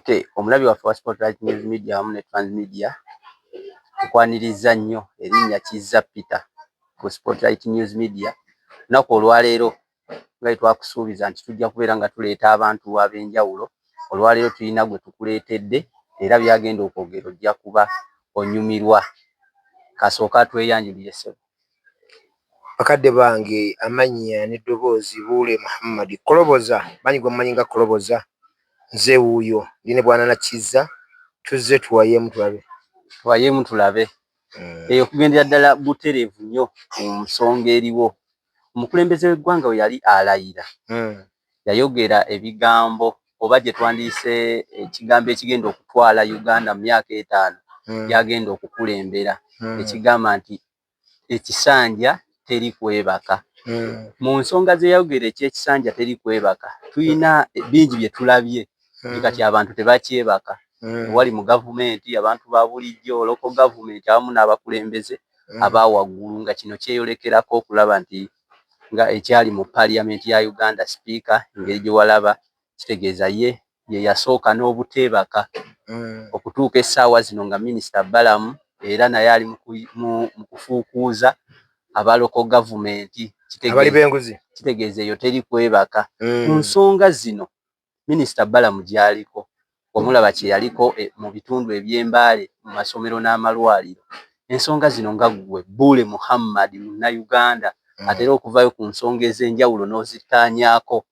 Okay, omulabi waffe wa Spotlight News Media wamu ne Transmedia, tukwaniriza nnyo. Erinnya Kizza Peter ku Spotlight News Media. Lunaku olwaleero, nga twakusuubiza nti tujja kubeera nga tuleeta abantu ab'enjawulo, olwaleero tulina gwe tukuleetedde era byagenda okwogera ojja kuba onyumirwa. Kasooka tweyanjulire, ssebo. Bakadde bange, amannya n'eddoboozi Buule Muhammad Koloboza, banyi gwe mumanyi nga Koloboza. Nze wuuyo ndi ne bwana Nakizza, tuzze tuwayeemu tulabe. Tuwayeemu tulabe. Eyo okugendera ddala butereevu nnyo ku nsonga eriwo. Omukulembeze w'eggwanga we yali alayira, yayogera ebigambo oba gye twandiise ekigambo ekigenda okutwala Uganda mu myaka 5 byagenda okukulembera, ekigamba nti ekisanja teri kwebaka. Mu nsonga ze yayogera ekyekisanja teri kwebaka, tulina bingi bye tulabye nti kati abantu tebakyebaka. Wali mu gavumenti, abantu ba bulijjo, local government awamu n'abakulembeze aba waggulu, nga kino kyeyolekerako okulaba nti nga ekyali mu Parliament ya Uganda, sipiika engeri gye walaba kitegeeza ye ye yasooka n'obuteebaka okutuuka essaawa zino, nga Minisita Balamu era naye ali mu kufuukuuza aba local government. Abali b'enguzi. Kitegeeza eyo teri kwebaka. Ku nsonga zino Minisita Balamu gy'aliko, omulaba kye yaliko mu bitundu eby'Embaale, mu masomero n'amalwaliro. Ensonga zino, nga ggwe Buule Muhammad Munnayuganda, atera okuvayo ku nsonga ez'enjawulo n'ozittaanyaako,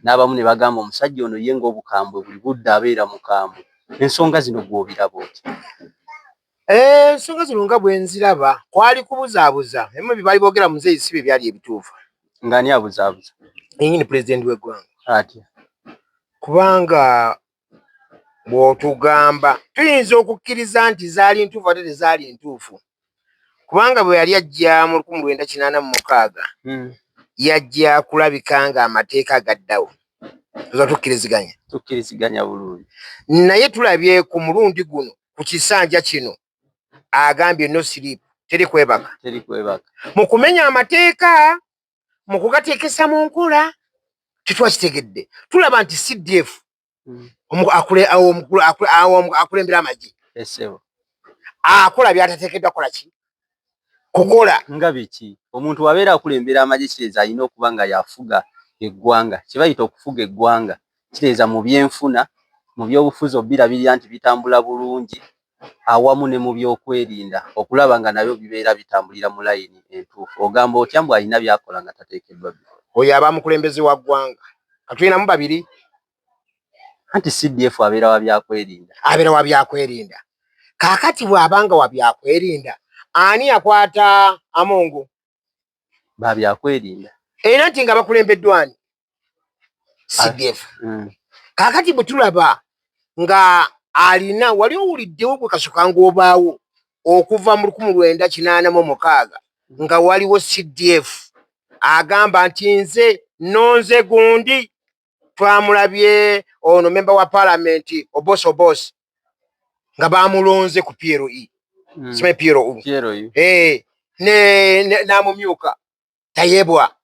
n'abamu ne bagamba omusajja ono ye ng'obukambwe buli budde abeera mukambwe, ensonga zino gw'obiraba otya? Ensonga zino nga bwe nziraba, kwali kubuzaabuza. Ebimu bye baali boogera muzeeyi si bye byali ebituufu. Ng'ani abuzaabuza? Yenyini pulezidenti w'eggwanga. Atya? Kubanga bw'otugamba tuyinza okukkiriza nti zaali ntuufu ate tezaali ntuufu, kubanga bwe yali ajja mu 1986 yajja kulabika nga amateeka gaddawo oza tukkiriziganya. Tukkiriziganya bulungi. Naye tulabye ku mulundi guno, ku kisanja kino, agambye no sleep, teri kwebaka. Teri kwebaka. Mu kumenya amateeka, mu kugateekesa mu nkola, tetwakitegedde. Tulaba nti CDF akulembera amagye esebo akola byatateekeddwa kukola ki kukola. Nga biki? Omuntu wabeera akulembera amagye, kitegeeza alina okuba nga yafuga eggwanga. Kye bayita okufuga eggwanga kitegeeza mu byenfuna, mu byobufuzi obirabirira nti bitambula bulungi, awamu ne mu byokwerinda okulaba nga nabyo bibeera bitambulira mu layini entuufu. Ogamba otya mbu alina byakola nga tateekeddwa bikola? Oyo aba mukulembeze wa ggwanga. Katulinamu babiri. Anti CDF abeera wa byakwerinda. Abeera wa byakwerinda. Kaakati bw'abanga wa byakwerinda, ani yakwata Amongo? Ba byakwerinda. Era nti nga bakulembeddwa ani? CDF. Kaakati bwe tulaba nga alina, wali owuliddewo gwe kasuka ng'obaawo okuva mu 1986 nga waliwo CDF agamba nti nze nonze gundi? Twamulabye ono memba wa Palamenti Oboth Oboth nga bamulonze ku PLE, simanyi PLU. PLU. Eh, ne n'amumyuka Tayebwa.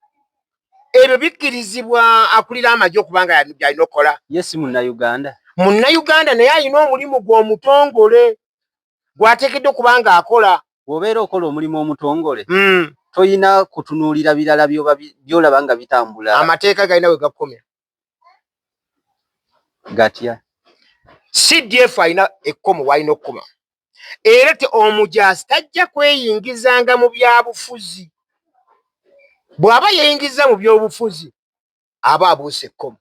Ebyo bikkirizibwa akulira amagye okubanga byalina okukola? Ye si Munnayuganda? Munnayuganda, naye alina omulimu gwe omutongole gwateekeddwa okuba nga akola. Bw'obeera okola omulimu omutongole, toyina kutunuulira birala byolaba nga bitambula. Amateeka galina we gakomya. Gatya? CDF alina ekkomo walina okukoma, era te omujaasi tajja kweyingizanga mu byabufuzi. Bw'aba yeeyingiza mu byobufuzi, aba abuuse ekkomo.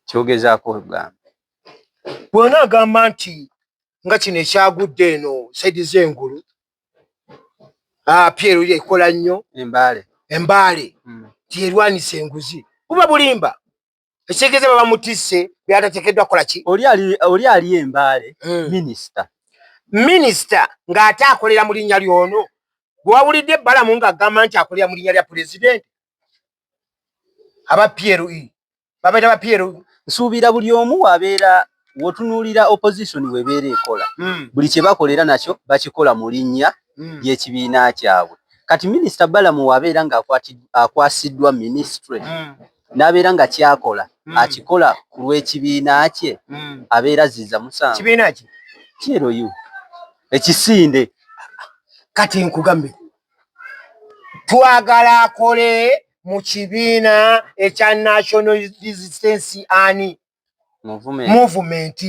Kyogezaako okugamba? Bw'ona agamba nti nga kino ekyagudde eno side z'engulu, PLU ekola nnyo. Embaale. Embaale ti erwanisa enguzi, buba bulimba. Ekitegeeza baba mutisse byatateekeddwa kukola ki. Oli ali Embaale, minisita. Minisita ng'ate akolera mu linnya ly'ono gwe wawulidde Balamu ng'agamba nti akolera mu linnya lya pulezidenti. Aba PLE babaita ba PLE. Nsuubira buli omu wabeera wotunuulira opposition webeera ekola, buli kye bakolera nakyo bakikola mu linnya ly'ekibiina kyabwe. Kati Minisita Balamu wabeera nga akwasiddwa ministry, N'abeera nga kyakola akikola ku lw'ekibiina kye, abeera azizza musango. Kibiina ki? PLU ekisinde. Kati nkugambe, twagala akole mu kibiina ekya National Resistance ani Movement. Movement.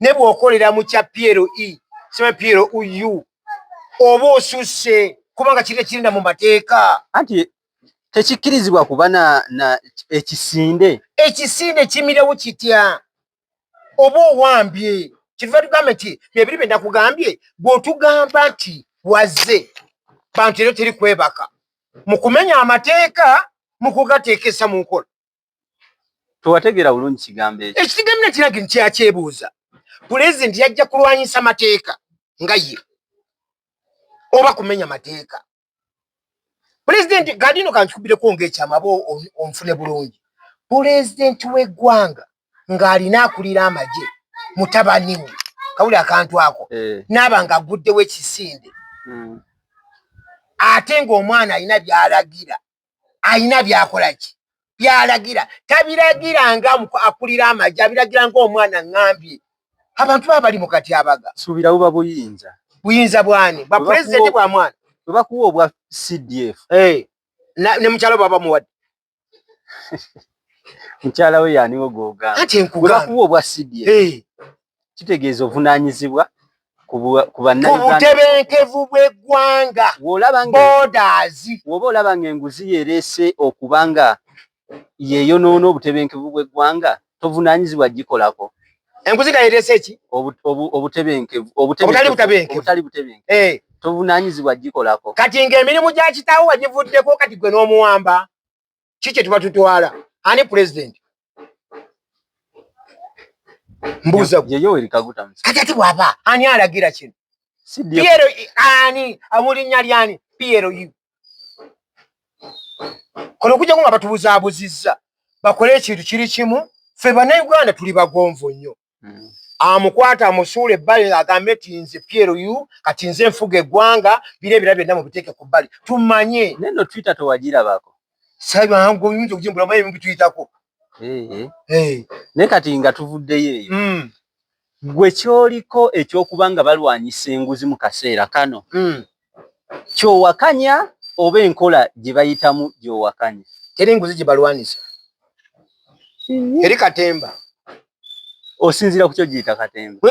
Ne bw'okolera mu kya PLE sima PLU oba osusse, kubanga kiri tekirinda mu mateeka. Anti tekikkirizibwa kuba na ekisinde. Ekisinde kimirewo kitya? Oba owambye. Kiva tugambe nti byebiri bye nakugambye, bw'otugamba nti wazze bantu era teri kwebaka mu kumenya amateeka, mu kugateekesa mu nkola. Towategeera bulungi kigambo ekyo. Ekigambo nakirage nkyakyebuuza, pulezidenti yajja kulwanyisa mateeka nga ye oba kumenya mateeka? Pulezidenti gadino kankikubireko ng'ekyama aba onfune bulungi. Pulezidenti w'eggwanga ng'alina akulira amagye mutabani we, kawuli akantu ako, naaba ng'aguddewo ekisinde, ate ng'omwana alina by'alagira, alina by'akola ki, by'alagira tabiragira nga akulira amagye, abiragira ng'omwana. Ŋŋambye abantu baba bali mu katyabaga. Suubira buba buyinza. Buyinza bwani? Bwa pulezidenti, bwa mwana? Bwe bakuwa obwa CDF. Ne mukyalo baba muwadde. Mukyala we yaniwo gw'ogamba? Anti Bwe nkugamba bakuwa obwa CDF, kitegeeza ovunaanyizibwa ku ku bannayuganda. Butebenkevu bw'eggwanga. Bw'olaba nga borders. Bw'oba olaba ng'enguzi yereese okuba nga yeeyonoona obutebenkevu bw'eggwanga, tovunaanyizibwa gikolako. Enguzi nga yereese eki? Obutebenkevu. Obutali butebenkevu. Obutali butebenkevu, tovunaanyizibwa gikolako. Kati ng'emirimu gya kitaawo wagivuddeko, kati gwe n'omuwamba, ki kye tuba tutwala? Ani pulezidenti? Mbuuza gwe. Ye Yoweri Kaguta Museveni. Kati ate bw'aba ani alagira kino? CDF. PLU ani amulinnya lyani? PLU kono okujjako nga batubuzaabuzizza bakole ekintu kiri kimu. Ffe bannayuganda tuli bagonvu nnyo. Amukwata amusuula ebbali, agambe nti nze PLU, kati nze nfuga eggwanga, biri ebira byonna mubiteeke ku bbali tumanye. Naye no Twitter tewagirabako? Sabangu oyinza okugimbulamu ebimu bituyitako. Naye kati nga tuvuddeyo eyo, gwe kyoliko ekyokuba nga balwanyisa enguzi mu kaseera kano, kyowakanya oba enkola gye bayitamu gyowakanya? Teri nguzi gye balwanisa, eri katemba. Osinziira ku kyogiyita katemba?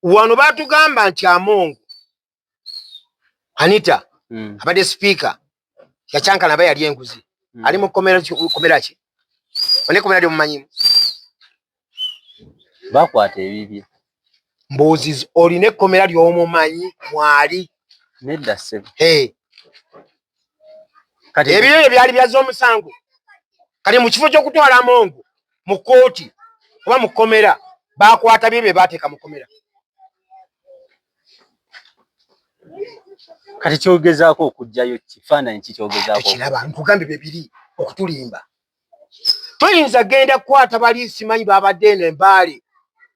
Wano batugamba nti Amongo Anita abadde sipiika yakyankana aba yali enguzi. Ali mu kkomera kkomera ki? One kkomera lyomumanyimu? Bakwata ebibye. Mbuuziza, olina ekkomera ly'omumanyi mwali? Nedda ssebo. Hey. Kati Ebyo ebyo byali byazza omusango. Kati mu kifo ky'okutwala Amongo mu kkooti oba mu kkomera, bakwata bye bye bateeka mu kkomera. Kati kyogezaako okuggyayo kifaananyi ki kyogezaako? Tekiraba, nkugambye bye biri okutulimba. Toyinza genda kukwata bali simanyi babadde eno embaale.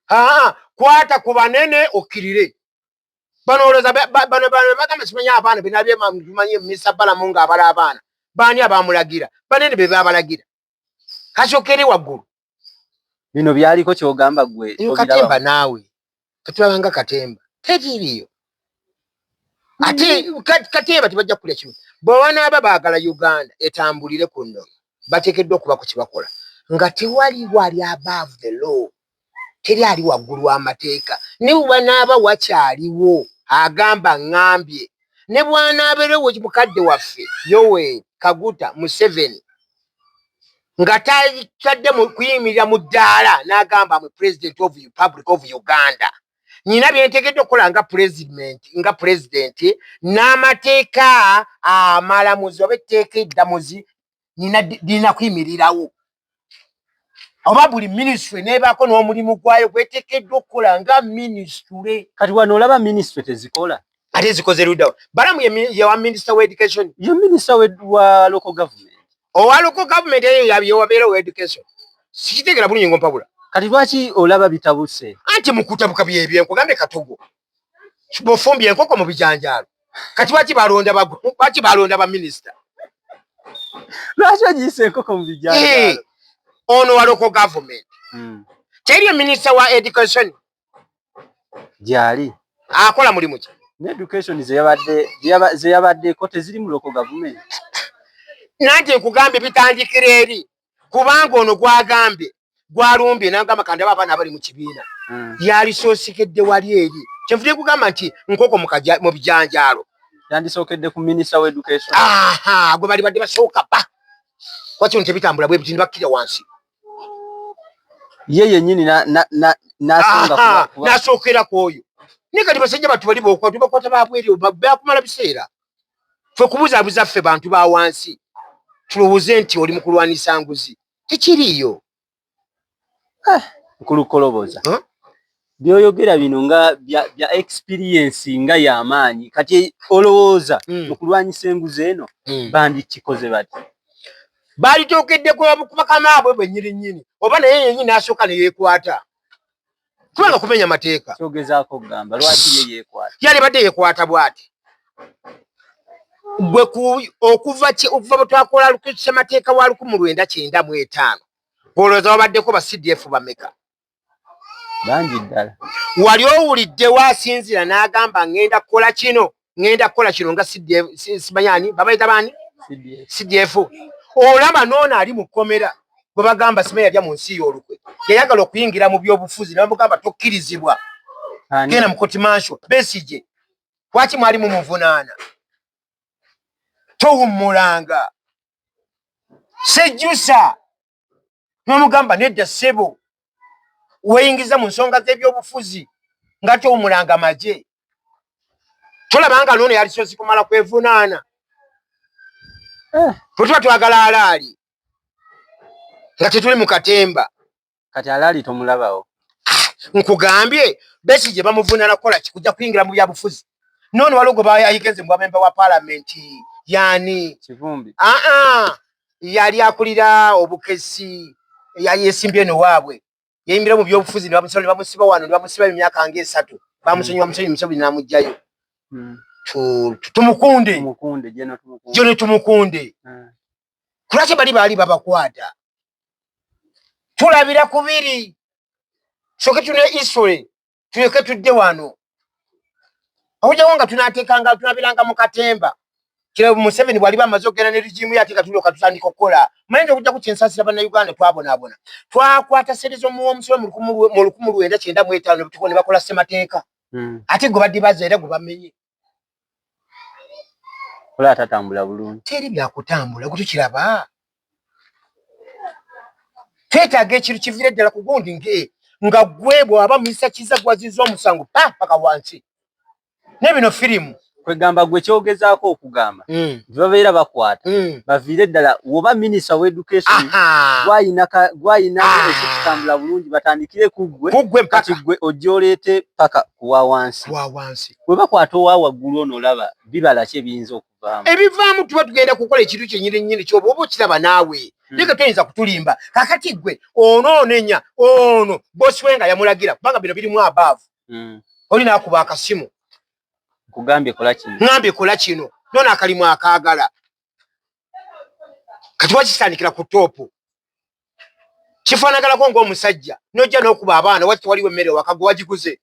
Aa, kwata ku banene okkirire. Bano olowooza bano bagamba simanyi abaana binabye tumanyi Mr Balamu ng'abala abaana baani abamulagira? Banene be babalagira kasooka eri waggulu. Bino byaliko kyogamba gwe? Eyo tobiraba. Katemba naawe katulabanga katemba teriiyo. Ate katemba tebajja kulya kimu. Bwe banaaba baagala Uganda etambulire ku nnono, bateekeddwa okuba ku kyebakola nga tewaliwo ali above the law, teri ali waggulu w'amateeka. Ne bwe banaaba wakyaliwo agamba ŋŋambye, ne bw'anaabeerewo mukadde waffe Yoweri Kaguta Museveni nga tadde mu kuyimirira mu ddaala n'agamba mwe president of Republic of Uganda, nyina byentegeddwa okukola nga president, nga president n'amateeka amalamuzi oba etteeka eddamuzi nina lirina kuyimirirawo, oba buli ministry nebaako n'omulimu gwayo gweteekeddwa okukola nga ministry. Kati wano olaba ministry tezikola. Ate zikoze luddawa? Balamu ye wa minister wa education. Ye minister wa local government. Owa local government eyo yawabeera owa education, sikitegera bulungi ngompabula. Kati lwaki olaba bitabuse? Anti mukutabuka byebyo nkugambye katogo bw'ofumbye enkoko mu bijanjaalo. Kati lwaki balonda lwaki balonda baminisita? Lwaki ogiyise enkoko mu bijanjaalo? Ono wa local government. Teriyo minisita wa education? Gyali. Akola mulimu ki? Ne education zeyabaddeko teziri mu local government. Nanti nkugambye bitandikira eri, kubanga ono gwagambye gwalumbye nagamba kandaba abaana abali mu kibiina. Yalisoosekedde wali eri. Kyenvudde kugamba nti nkoko mu bijanjaalo. Yandisookedde ku minisita wa education. Aha, gwe bali badde basooka ba kwaki ono tebitambula bwe biti ne bakkira wansi. Ye yennyini n'asonga n'asookera ku oyo. Naye kati basajja battu bali bookuba tubakwata babweru bakumala biseera. Ffe kubuzaabuza ffe bantu ba wansi tulowooze nti oli mu kulwanisa nguzi, tekiriiyo. Nkulukoloboza byoyogera bino nga bya experience nga y'amaanyi. Kati olowooza mu kulwanyisa enguzi eno bandikikoze bati? Baalituukiddeko ku bakama abwe bennyini nnyini, oba naye yennyini n'asooka ne yeekwata, kubanga kumenya mateeka. Kyogezaako okugamba lwaki ye yeekwata? Yalibadde yeekwata bw'ati. Gwe okuva bwe twakola ssemateeka wa 1995, olowooza wabaddeko ba CDF bameka? Bangi ddala. Wali owulidde waasinzira n'agamba ŋŋenda kukola kino, ŋŋenda kukola kino nga CDF, simanyi ani, babayita baani? CDF. Olaba n'ono ali mu kkomera gwe bagamba simanyi yalya mu nsi y'olukwe, yayagala okuyingira mu byobufuzi ne bamugamba tokkirizibwa. Genda mu court martial. Besigye lwaki mwali mumuvunaana? Towummulanga. Sejjusa n'omugamba nedda ssebo, weeyingiza mu nsonga z'ebyobufuzi nga towummulanga magye. Tolaba nga n'ono yalisoose kumala kwevunaana. Bwe tuba twagala alaali nga tetuli mu katemba. Kati alaali tomulabawo. Nkugambye Besigye bamuvunaana kukola ki? Kujja kuyingira mu byabufuzi. N'ono waliwo gwe bayayigenze mu bwamemba wa paalamenti yaani? Kivumbi. Aa, yali akulira obukesi, yesimbye eno waabwe, yayimbira mu byobufuzi ne bamusiba, ne bamusiba wano, ne bamusiba emyaka ng'esatu, bamusonyiwa musonyi, Museveni n'amuggyayo. Tumukunde. Tumukunde, General Tumukunde. General Tumukunde. Kulwaki bali baali babakwata? Tulabira kubiri. Soke tune history, tuleke tudde wano. Okujjako nga tunaateekanga, tunabiranga mu katemba. Kira Museveni bw'aliba amaze okugenda ne regime ye, ate nga tulyoka tutandika okukola. Mayinza okujja ku kyensaasira Bannayuganda twabonaabona. Twakwata ssente z'omuwa omusolo mu 1995 ne bakola ssemateeka. Ate gwe badde bazza era gwe bamenye. Olaba tatambula bulungi. Teri byakutambula, gwe tukiraba. Twetaaga ekintu kiviire ddala ku gundi nga gwe bw'aba Mr. Kiza gwazizza omusango pa paka wansi. Ne bino firimu. Kwegamba gwe kyogezaako okugamba nti babeera bakwata baviire ddala woba minisita wa education gwayina ekitambula bulungi, batandikire ku ggwe. Ku ggwe mpaka. Kati ggwe ojja oleete paka kuwa wansi. Wa wansi. Bwe bakwata owa waggulu ono olaba bibala ki ebiyinza okuvaamu? Ebivaamu tuba tugenda kukola ekintu kyennyini nnyini kyoba oba okiraba naawe. Naye nga toyinza kutulimba. Kaakati ggwe onoonenya ono bosi we nga yamulagira, kubanga bino birimu abaavu. Oli n'akuba akasimu. Nkugambye kola kino. Ngambye kola kino. Nono akalimu akaagala. Kati wakitandikira ku top. Kifaanaganako ng'omusajja n'ojja n'okuba abaana waki tewaliwo emmere waka gwe wagiguze.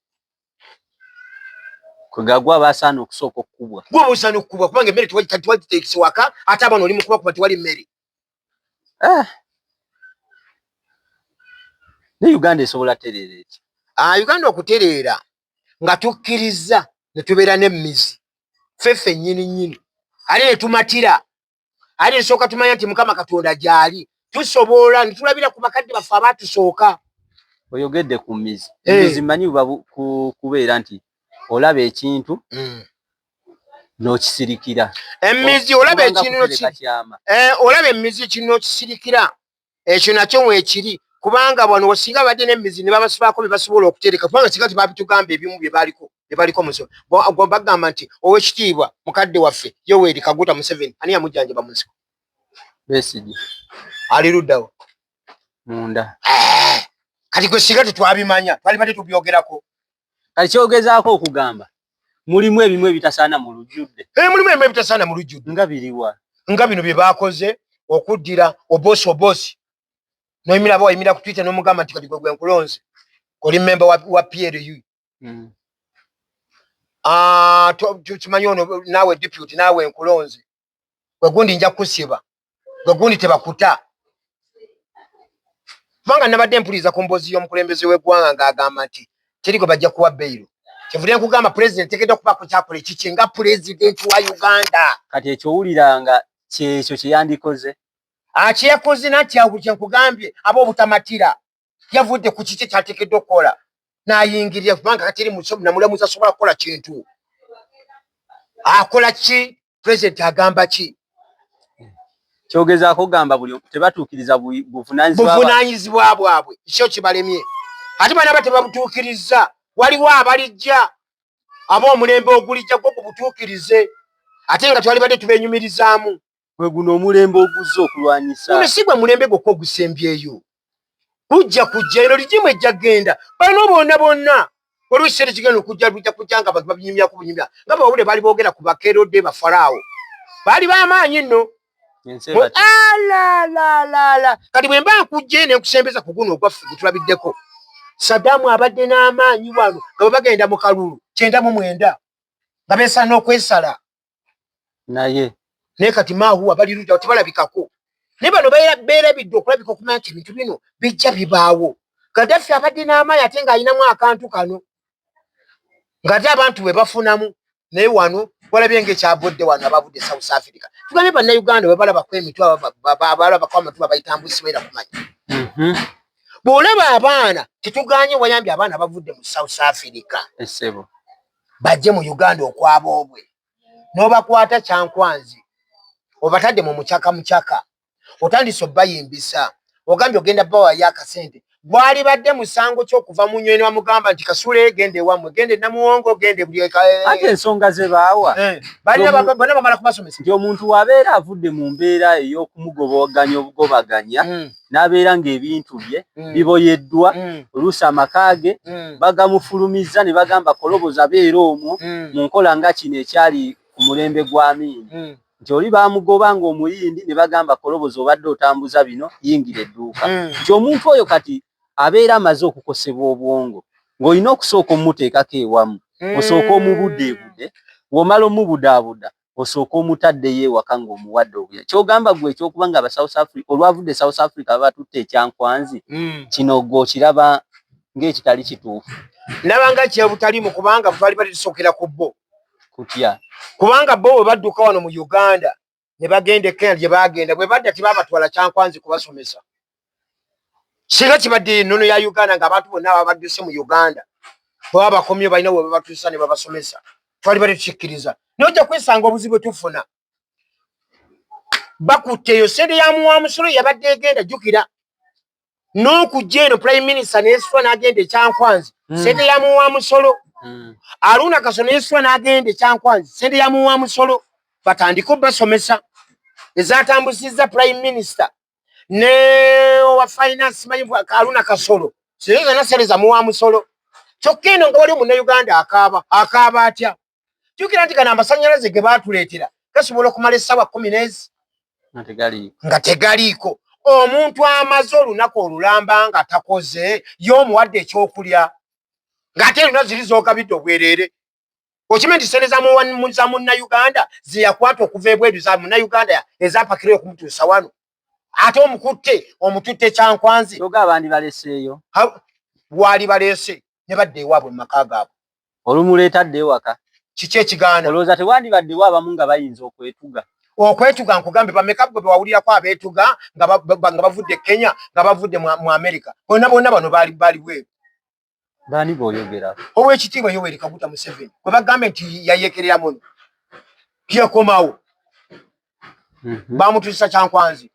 Kwega gwe aba asaana okusooka okukubwa. Gwe oba osaana okukubwa kubanga emmere tewagiteekese waka, ate abaana oli mu kubakuba tewali mmere. Ne Uganda esobola tereera eki? Uganda okutereera nga tukkiriza ne tubeera n'emmizi ffe ffennyini nnyini, ate ne tumatira, ate ne tusooka tumanya nti Mukama Katonda gy'ali, tusobola ne tulabira ku bakadde baffe abaatusooka. Oyogedde ku mmizi. Emmizi mmanyi buba kubeera nti olaba ekintu n'okisirikira. Emmizi olaba Kubanga ekintu kutereka kyama. Olaba emmizi ekintu n'okisirikira, ekyo nakyo weekiri, kubanga wano singa babadde n'emmizi ne babasibaako bye basobola okutereka, kubanga singa tebabitugamba ebimu bye baliko mu nsiko. Bagamba nti owekitiibwa mukadde waffe Yoweri Kaguta Museveni, ani yamujjanjaba mu nsiko? Besigye. Ali luddawo? Munda. Kati gwe singa tetwabimanya twalibadde tubyogerako. Kati kyogezaako okugamba mulimu ebimu ebitasaana mu lujjudde. Mulimu ebimu ebitasaana mu lujjudde. Nga biriwa? Nga bino bye baakoze. Okuddira Obosi, Obosi noyimira aba wayimira ku Twitter nomugamba nti kati gwe gwe nkulonze, oli memba wa PLU. Ah, kimanyi ono naawe deputy, naawe nkulonze, gwe gundi nja kusiba, gwe gundi tebakuta. Kubanga nabadde mpuliriza ku mboozi y'omukulembeze w'eggwanga ng'agamba nti teri gwe bajja kuwa bail. Kyevudde nkugamba, pulezidenti tegeddwa okubaako kyakola ekiki nga pulezidenti wa Uganda. Kati ekyo owulira nga kyekyo kyeyandikoze? Akyeyakoze nanti awo kyenkugambye, aba obutamatira yavudde ku kiki kyateekeddwa okukola n'ayingirira, kubanga kati eri namulamuzi asobola kukola kintu, akola ki? Pulezidenti agamba ki? Kyogezaako kugamba buli tebatuukiriza buvunaanyizibwa bwabwe, kyo kibalemye. Ate bana tebabutuukiriza, waliwo abalijja ab'omulembe ogulijja gwo gubutuukirize, ate nga twalibadde tubenyumirizaamu. Gwe guno omulembe oguzze okulwanyisa. Guno si gwe mulembe gwokka ogusembyeyo, gujja kujja, eno regime ejja kgenda. Bano bonna bonna waliwo ekiseera ekigenda okujja, lujja kujja nga abantu babinyumyako bunyumya, nga bawule baali boogera ku Bakerode, Bafaraawo, baali b'amaanyi nno. Alalala, kati bwe mba nkujja ne nkusembeza ku guno ogwaffe gwe Sadamu abadde n'amaanyi wano nga bwe bagenda mu kalulu 99 nga beesala n'okwesala. Naye Naye kati maahuwa bali ludda, tebalabikako. Naye bano beerabidde okulabika, okumanya nti ebintu bino bijja bibaawo. Gaddafi abadde n'amaanyi ate ng'alinamu akantu kano, ng'ate abantu bwe bafunamu. Naye wano walabye ng'ekyavudde wano, abavudde South Africa. Tugambye Bannayuganda bwe balabako emitwe, balabako amatu, babayitambusi baira kumanya. Bw'olaba abaana, tetuganye, wayambye abaana abavudde mu South Africa bajje mu Uganda okwaboobwe, n'obakwata Kyankwanzi, obatadde mu mucaka mucaka, otandise obbayimbisa, ogambye ogenda bawayo akasente. Gwali badde musango kyokuva mu nyonyi bamugamba nti kasule, genda ewammwe, genda enamuwongo, gende buli. Ate ensonga ze baawa Bonna bamala kubasomesa. Nti omuntu wabeera avudde mu mbeera ey'okumugobaganya obugobaganya, n'abeera ng'ebintu bye biboyeddwa, oluusi amaka ge bagamufulumizza ne bagamba koloboza, beera omwo mu nkola nga kino ekyali ku mulembe gwa Amiini, nti oli bamugoba ng'omuyindi ne bagamba koloboza, obadde otambuza bino, yingira edduuka. Nti omuntu oyo kati abeera amaze okukosebwa obwongo, ng'olina okusooka omumuteekako ewamu, osooka omubudeebude, bw'omala omubudaabuda osooka omutaddeyo ewaka ng'omuwadde obuya. Kyogamba gwe ekyokuba nga aba South Africa olwavudde South Africa babatutte ekyankwanzi, kino gwe okiraba ng'ekitali kituufu? Ndaba nga kyebutalimu, kubanga twali bali tusookera ku bo. Kutya? Kubanga bo bwe badduka wano mu Uganda ne bagenda e Kenya gye bagenda, bwe badda tebabatwala Kyankwanzi kubasomesa. Singa kibadde ennono ya Uganda ng'abantu bonna baba badduse mu Uganda bwe baba bakomyewo balina we babatuusa ne babasomesa, twali bali tukikkiriza. Naye ojja kwesanga obuzibu bwe tufuna, bakutte eyo sente ya muwamusolo yabadde egenda. Jjukira n'okujja eno prime minister nesitwa n'agenda ekyankwanzi, sente ya muwamusolo. Aruna Kaso nesitwa n'agenda ekyankwanzi, sente ya muwamusolo. Batandike obasomesa ezatambusizza prime minister ne owa finance manyi Aruna Kasolo, sizo zonna sente za muwamusolo. Kyokka eno nga wali omunnayuganda akaaba, akaaba atya? Jjukira nti gano amasanyalaze ge baatuleetera gasobola okumala essaawa 10 n'ezi nga tegaliiko. Omuntu amaze olunaku olulamba nga takoze, ye omuwadde ekyokulya ng'ate erina ziri z'ogabidde obwereere. Okimanyi nti sente za munnayuganda zeyakwata okuva ebweru, za munnayuganda ezapakira okumutuusa wano, ate omukutte omututte Kyankwanzi? Kyoga abandi baleseeyo. Waali baleese ne badda ewaabwe mu maka gaabwe. Olumuleeta dda ewaka. Kiki ekigaana? Olowooza tewandibaddewo abamu nga bayinza okwetuga? Okwetuga, nkugambe, bameka gwe bewawulirako abeetuga nga bavudde Kenya, nga bavudde mu America? Bonna bonna bano baali bweru. Baani b'oyogera? Owekitiibwa Yoweri Kaguta Museveni gwe bagambe nti yayekerera muno, yakomawo, bamutuusa Kyankwanzi.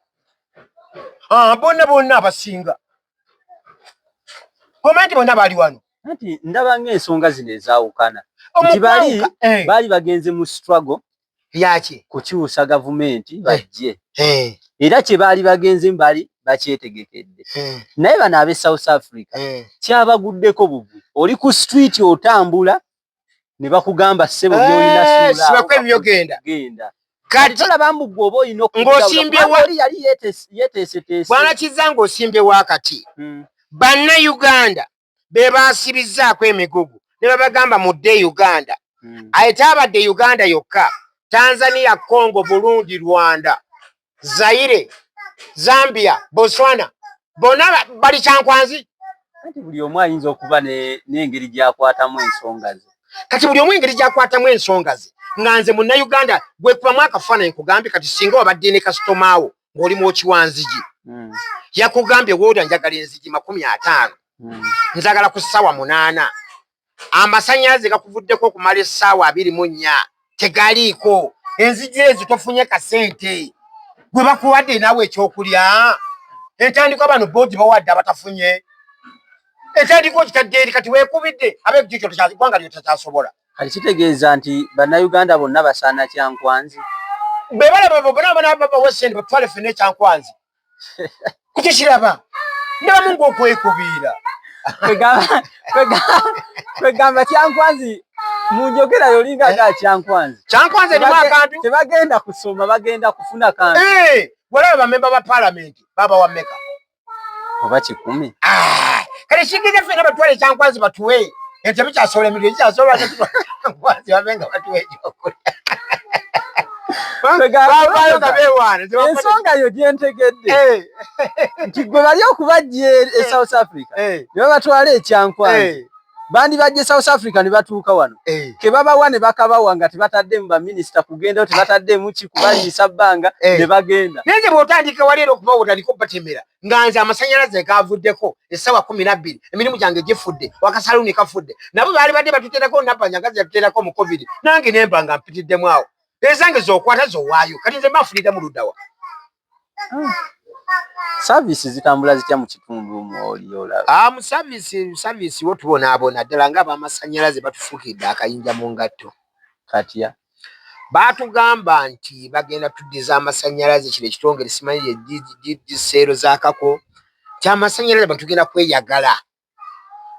Ah, bonna bonna abasinga gomenti bonna baali wano. Anti ndaba ng'ensonga zino ezaawukana, nti bali baali bagenze mu struggle yaki? Kukyusa gavumenti bajje, era kye baali bagenze baali bakyetegekedde. Naye bano ab'e South Africa kyabaguddeko bugwi. Oli ku street otambula ne bakugamba, ssebo, byolina sibako ebyo, genda. Genda. Kati tolaba mbu gwe oba olina Ng'osimbye oli yali yeteeseteese. Bwana Kizza, ng'osimbye wakati. Bannayuganda be baasibizzaako emigugu ne babagamba mudde Uganda. Aye taabadde Uganda yokka, Tanzania, Congo, Burundi, Rwanda, Zaire, Zambia, Botswana, bonna bali Kyankwanzi. Kati buli omu ayinza okuba n'engeri gy'akwatamu ensonga ze. Kati buli omu engeri gy'akwatamu ensonga ze, nga nze Munnayuganda gwekubamu akafaananyi kugambye kati singa wabadde ne kasitoma wo ng'oli mwoki wa nzigi, yakugambye wooda njagala enzigi 50, njagala ku ssaawa 8, amasannyalaze gakuvuddeko okumala essaawa 24 tegaliiko, enzigi ezo tofunye kasente, gwe bakuwadde naawe ekyokulya. Entandikwa bano boodi bawadde abatafunye, entandikwa okitadde eri kati weekubidde ab'ekyo ggwanga lyo takyasobola. Kati kitegeeza nti Bannayuganda bonna basaana Kyankwanzi. Be balaba bonna bonna babawa sente batwale ffenna ekyankwanzi kukikiraba ndabamu ng'okwekubiira. Kwegamba Kyankwanzi mu njogera yolinga nga Kyankwanzi. Kyankwanzi erimu akantu. Tebagenda kusoma, bagenda kufuna kantu. Walaba bamemba ba paalamenti babawa mmeka? Oba 100. Kale kigeza ffenna batwale ekyankwanzi batuwe, ekyo bikyasobola emirimu ekikyasobola kyankwanzi babe nga batuwe ekyokulya. Ensonga yo gyentegedde nti gwe bali okubajja e South Africa ne babatwala ekyankwanzi, bandibajja e South Africa ne batuuka wano ke babawa ne bakabawa nga tebataddemu baminisita kugendayo, tebataddemu ki kubaliisa bbanga ne bagenda. Naye nze bw'otandika wali era okubawa otandika obatemera nga nze amasannyalaze gavuddeko essaawa 12, emirimu gyange gifudde, wakasaluuni kafudde, nabo baali badde batuteerako nabbanja nga yatuteerako mu COVID, nange nemba nga mpitiddemu awo ezange z'okwata z'owaayo. Kati nze mba nfuniramu luddawa? Service zitambula zitya mu kitundu mwoli olaba? Mu service wo tubonaabona ddala nga ab'amasannyalaze batufuukidde akayinja mu ngatto. Katya? Baatugamba nti bagenda tuddiza amasannyalaze, kino ekitongole simanyi giseero zaakako nti amasannyalaze abantu tugenda kweyagala,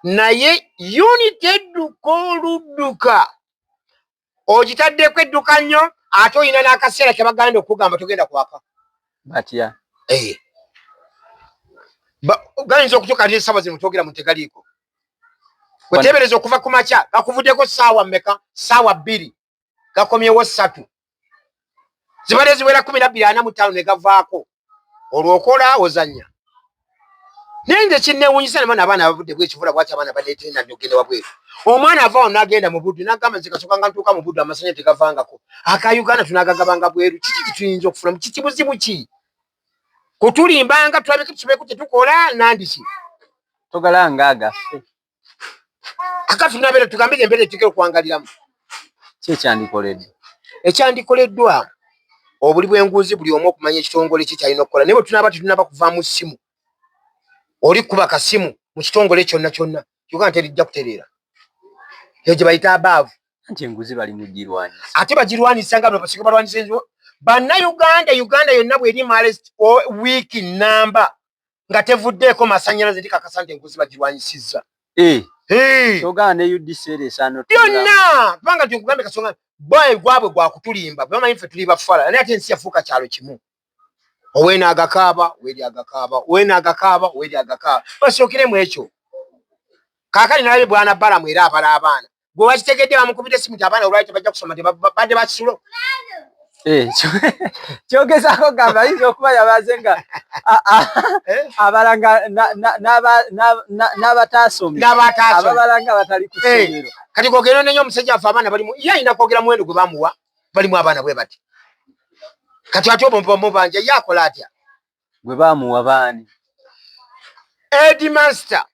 naye unit edduka oludduka ogitaddeko edduka nnyo, ate olina n'akaseera ke baganda okugamba togenda kwaka. Batya? Gayinza okutuuka nti essaawa zino twogera mu tegaliiko, weteebereza okuva ku makya gakuvuddeko ssaawa mmeka? Ssaawa 2, gakomyewo 3, zibadde ziwera 12:45 ne gavaako, olwokola ozannya. Naye nze kinneewuunyisa nabano abaana abavudde bwekivula, bwaki abaana baleetenda ogenda wabweru? Omwana ava wano n'agenda mu Buddu n'agamba nze kasooka nga ntuuka mu Buddu amasannyalaze tegavangako, aka Uganda tunaagagabanga bweru, kiki kituyinza okufunamu? Kiki buzibu ki kutulimbanga tulabike tusobeeko kyetukola nandiki? Togalanga agaffe. Akaffe tunabeera tugambe embeera etuteekera okwangaliramu. Ki ekyandikoleddwa? Ekyandikoleddwa, obuli bw'enguzi, buli omu okumanya ekitongole kye kyalina okukola, naye bwe tunaaba tetunaba kuvaamu ssimu, oli kuba kasimu mu kitongole kyonna kyonna, Uganda terijja kutereera. Eyo gye bayita abaavu. Anti enguzi bali mugirwanyisa. Ate bagirwanyisa nga basooka balwanyisa enzu Bannayuganda. Uganda yonna bw'erimala wiiki namba nga tevuddeeko masannyalaze, ndikakasa nti enguzi bagirwanyisizza. Kyogamba ne UDC era esaana Byonna, kubanga nti kasonga bwayi gwabwe gwakutulimba, bamanyi ffe tuli bafala, naye ate ensi yafuuka kyalo kimu, oweena agakaaba weeri agakaaba, oweena agakaaba weeri agakaaba. Basookeremu ekyo. Kaakati nalabye bwana Balamu era abala abaana, gwe wakitegedde bamukubidde esimu nti abaana olwali tebajja kusoma, badde bakisulo. Kyogezaako gamba ayinza okuba yabaze nga abala nga n'abataasomye, ababala nga batali ku ssomero. Kati gogera onenya omusajja afe abaana balimu, ye alina kwogera muwendo gwe bamuwa, balimu abaana bwe bati. Kati ate obwo mubanja ye akola atya? Gwe bamuwa baani? Headmaster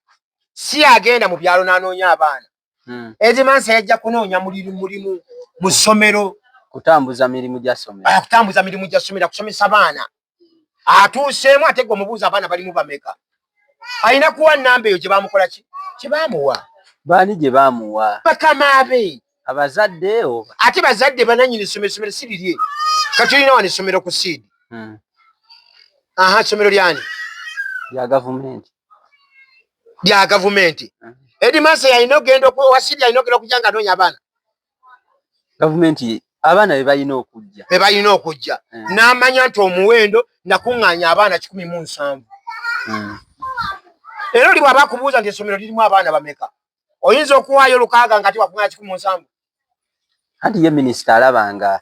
si agenda mu byalo n'anoonya abaana. Headmaster yajja kunoonya mulimu mu ssomero. Kutambuza mirimu gya ssomero. Kutambuza mirimu gya ssomero, kusomesa baana. Atuuseemu ate gwe omubuuza abaana balimu bameka, alina kuwa namba eyo gye bamukola ki kye baamuwa. Baani gye baamuwa? Bakama be. Abazadde oba? Ate bazadde bananyini ssomero, essomero si lirye. Kati olina wano essomero ku seed. Aha, essomero lyani? Lya gavumenti. Lya gavumenti. Headmaster yalina ogenda wasiri, alina ogenda okujja nga anoonya abaana. Gavumenti. Abaana be balina okujja, be balina okujja. N'amanya nti omuwendo nakuŋŋaanya abaana 170. Era oli bw'aba akubuuza nti essomero lirimu abaana bameka, oyinza okuwaayo 600 nga tiwakuŋŋaanya 170. Anti ye minisita alaba nga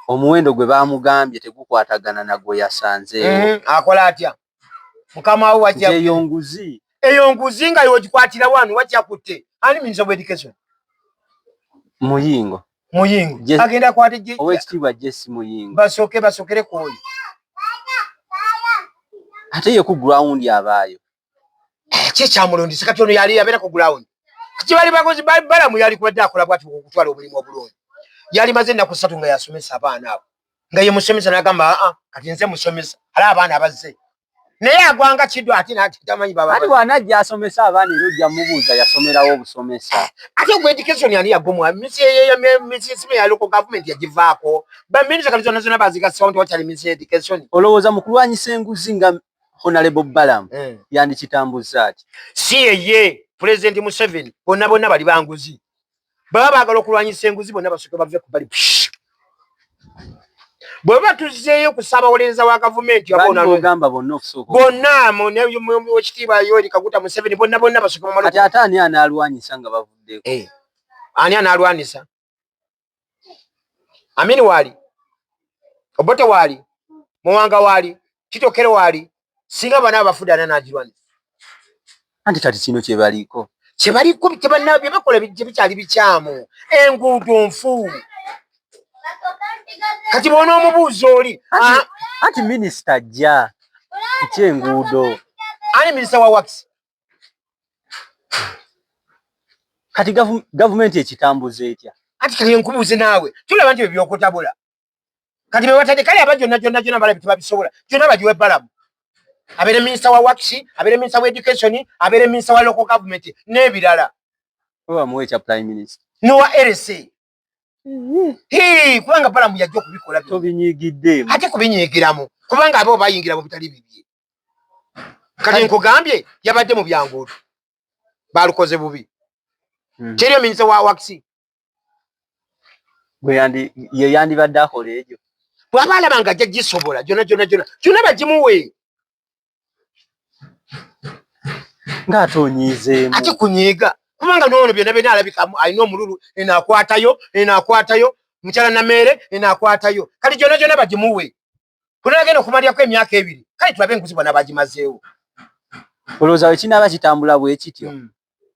omuwendo gwe baamugambye tegukwatagana na gwe yasanzeewo. Akola atya? Mukama we wajja eyo nguzi. Eyo nguzi nga yogikwatira wano wajja kutte ani? Minister of Education. Muyingo. Muyingo agenda kwate. Owekitiibwa Jesse Muyingo. Basooke basokere ku oyo. Ate ye ku ground abaayo. Ki ekyamulondesa? Kati ono yali abeera ku ground, kibali bakozi Balamu yali kubadde akola bwati okutwala omulimu obulungi. Yali maze ennaku 3 nga yasomesa abaana abo, nga ye musomesa, n'agamba, aa, kati nze musomesa, ala abaana bazze, naye agwanga kiddo ate natamanyi baba. Ati bw'anajja asomesa abaana, era ojja mubuuza yasomerawo obusomesa. Ate ogwa education ani yagumwa? Minisitule ya local government yagivaako. Baminisita kati zonna zonna bazigasawo nti wakyali ministry education. Olowooza mu kulwanyisa enguzi nga Honorable Balamu yandikitambuza ati? Si yeye, Pulezidenti Museveni, bonna bonna bali banguzi. Baba baagala okulwanyisa enguzi, bonna basooke bave ku bali. Bwe baba tuzzeeyo ku ssaabawolereza wa gavumenti, ogamba bonna okusooka? Bonna, wekitiibwa Yoweri Kaguta Museveni, bonna bonna basooke bamale. Kati ate ani anaalwanyisa nga bavuddeko? Eh. Ani anaalwanisa? Amini waali, Obote waali, Muwanga waali, Kitokero waali. Singa bana abafudde, ani anagirwanisa? Anti kati kino kyebaliko. Kyebaliko, bye bakola bikyali bikyamu. Enguudo nfu. Kati bwona omubuuza oli Anti minisita ajja ekyenguudo. Ani minisita wa works? Kati gavumenti ekitambuza etya? Anti kati nkubuuze naawe, tulaba nti ebyokutabula kati bebatadde kale aba gyonna gyonna gyonna balabi tebabisobola. Gyonna bagiwe Balamu abeere minisita wa works, abeere minisita wa education, abeere minisita wa local government n'ebirala. Bamuwe ekya prime minister. Nowa RC, kubanga Balamu yajja okubikola. Tobinyigiddeemu. Ate kubinyigiramu, kubanga abo bayingira mu bitali bibye. Kati nkugambye, yabadde mu byanguudo, balukoze bubi. Teriyo minisita wa works. Ye yandibadde akola egyo. Bw'aba alaba nga ajja gisobola gyonna gyonna gyonna gyonna, bagimuwe. Ng'ate onyiizeemu. Ate kunyiiga, kubanga noono byonna byonna alabika alina omululu, eno akwatayo, eno akwatayo, mukyala Nameere eno akwatayo. Kati gyonna gyonna bagimuwe, kunagenda okumalyako emyaka 2, kale tulabe enguzi bonna bagimazeewo. Olowooza we kinaaba kitambula bwe kityo,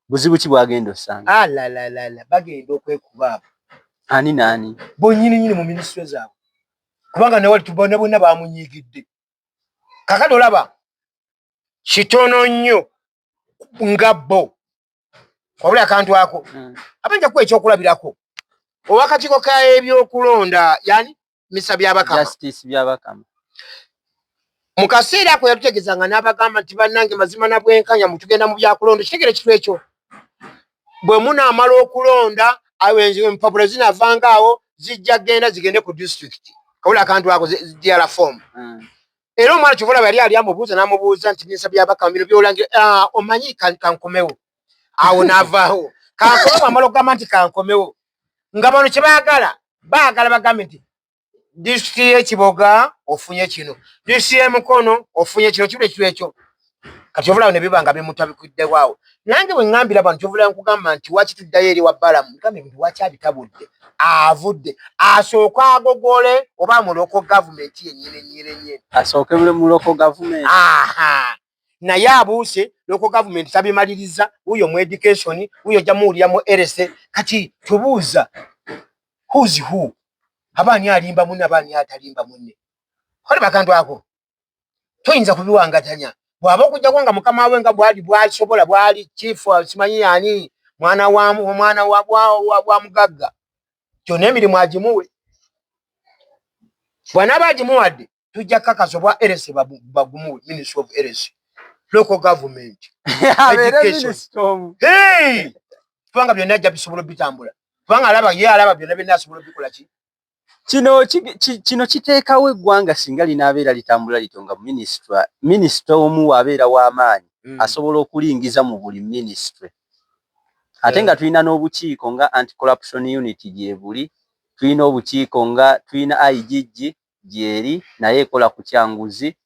buzibu ki bwagenda osanga? Alalalala, bagenda okwekuba abo. Ani naani? Bonyini nyini mu minisitule zaabwe, kubanga newali tubona bonna bamunyiigidde. Kakati olaba kitono nnyo nga bo wabula akantu ako. Abanja kuwa ekyokulabirako, owakakiiko ka ebyokulonda yani misa Byabakama. Justice Byabakama. Mu kaseera ako yatutegeezanga n'abagamba nti, bannange, mazima na bwenkanya mutugenda mu byakulonda. Kitegere kitu ekyo, bwe munaamala okulonda, empapula zinaavanga awo, zijja genda zigende ku disitulikiti. Kawula akantu ako, DR form. Era omwana kyova olaba yali ali amubuuza n'amubuuza nti, minisita Byabakama, bino byolangira, ah, omanyi kankomewo awo, n'avaawo. Kankomewo, amala okugamba nti kankomewo, nga bano kye baagala, baagala bagambe nti disitulikiti y'Ekiboga ofunye kino, disitulikiti y'Emukono ofunye kino, kino ekiro ekyo. Kati kyova olaba ne biba nga bimutabikuddewo. Nange bwe ŋŋambira bano, kyova olaba nkugamba nti waki tuddayo eri wa Balamu, gambe nti waki abitabudde, avudde asooke agogole oba mu local government yennyini nnyini nnyini. Asooke mu local government. Aha, naye abuuse local government tabimaliriza, wuyo mu education, wuyo ojja muwulira mu RC. Kati tubuuza, who's who? Abaani alimba munne, abaani atalimba munne? Olaba akantu ako toyinza kubiwangatanya. Bw'aba okujjako nga mukama we nga bwali bwasobola, bwali chief, simanyi ani, mwana wa mwana wa mugagga, kyonna emirimu agimuwe. Bw'anaaba agimuwadde, tujja kakasa obwa RC bagumuwe, ministry of RC, local government, abeere education. Minisita omu. Hey! Kubanga byonna ajja bisobola obitambula, kubanga alaba ye alaba byonna byonna asobola obikola ki. Kino kiteekawo eggwanga singa linaabeera litambula lityo, nga minisita omu waabeera w'amaanyi, asobola okulingiza mu buli minisitule, ate nga tulina n'obukiiko nga anti corruption unit gyebuli. Tulina obukiiko nga tulina IGG gyeri naye ekola ku kyanguzi.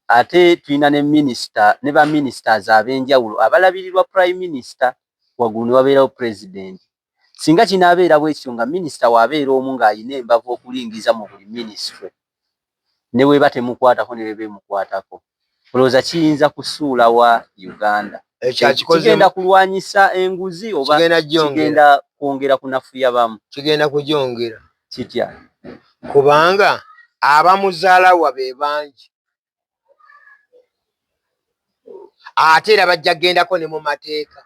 Ate tulina ne minisita ne ba ministers ab'enjawulo abalabirirwa prime minister, waggulu ne wabeerawo president. Singa kinaabeera bwe kityo nga minisita waabeera omu ng'alina embavu okulingiza mu buli ministry, ne bweba temukwatako ne bweba emukwatako, olowooza kiyinza kusuula wa Uganda? Kigenda kulwanyisa enguzi oba kigenda kwongera kunafuya bamu? Kigenda kugyongera. Kitya? Kubanga abamuzaalawa be bangi, ate era bajja kugendako ne mu mateeka.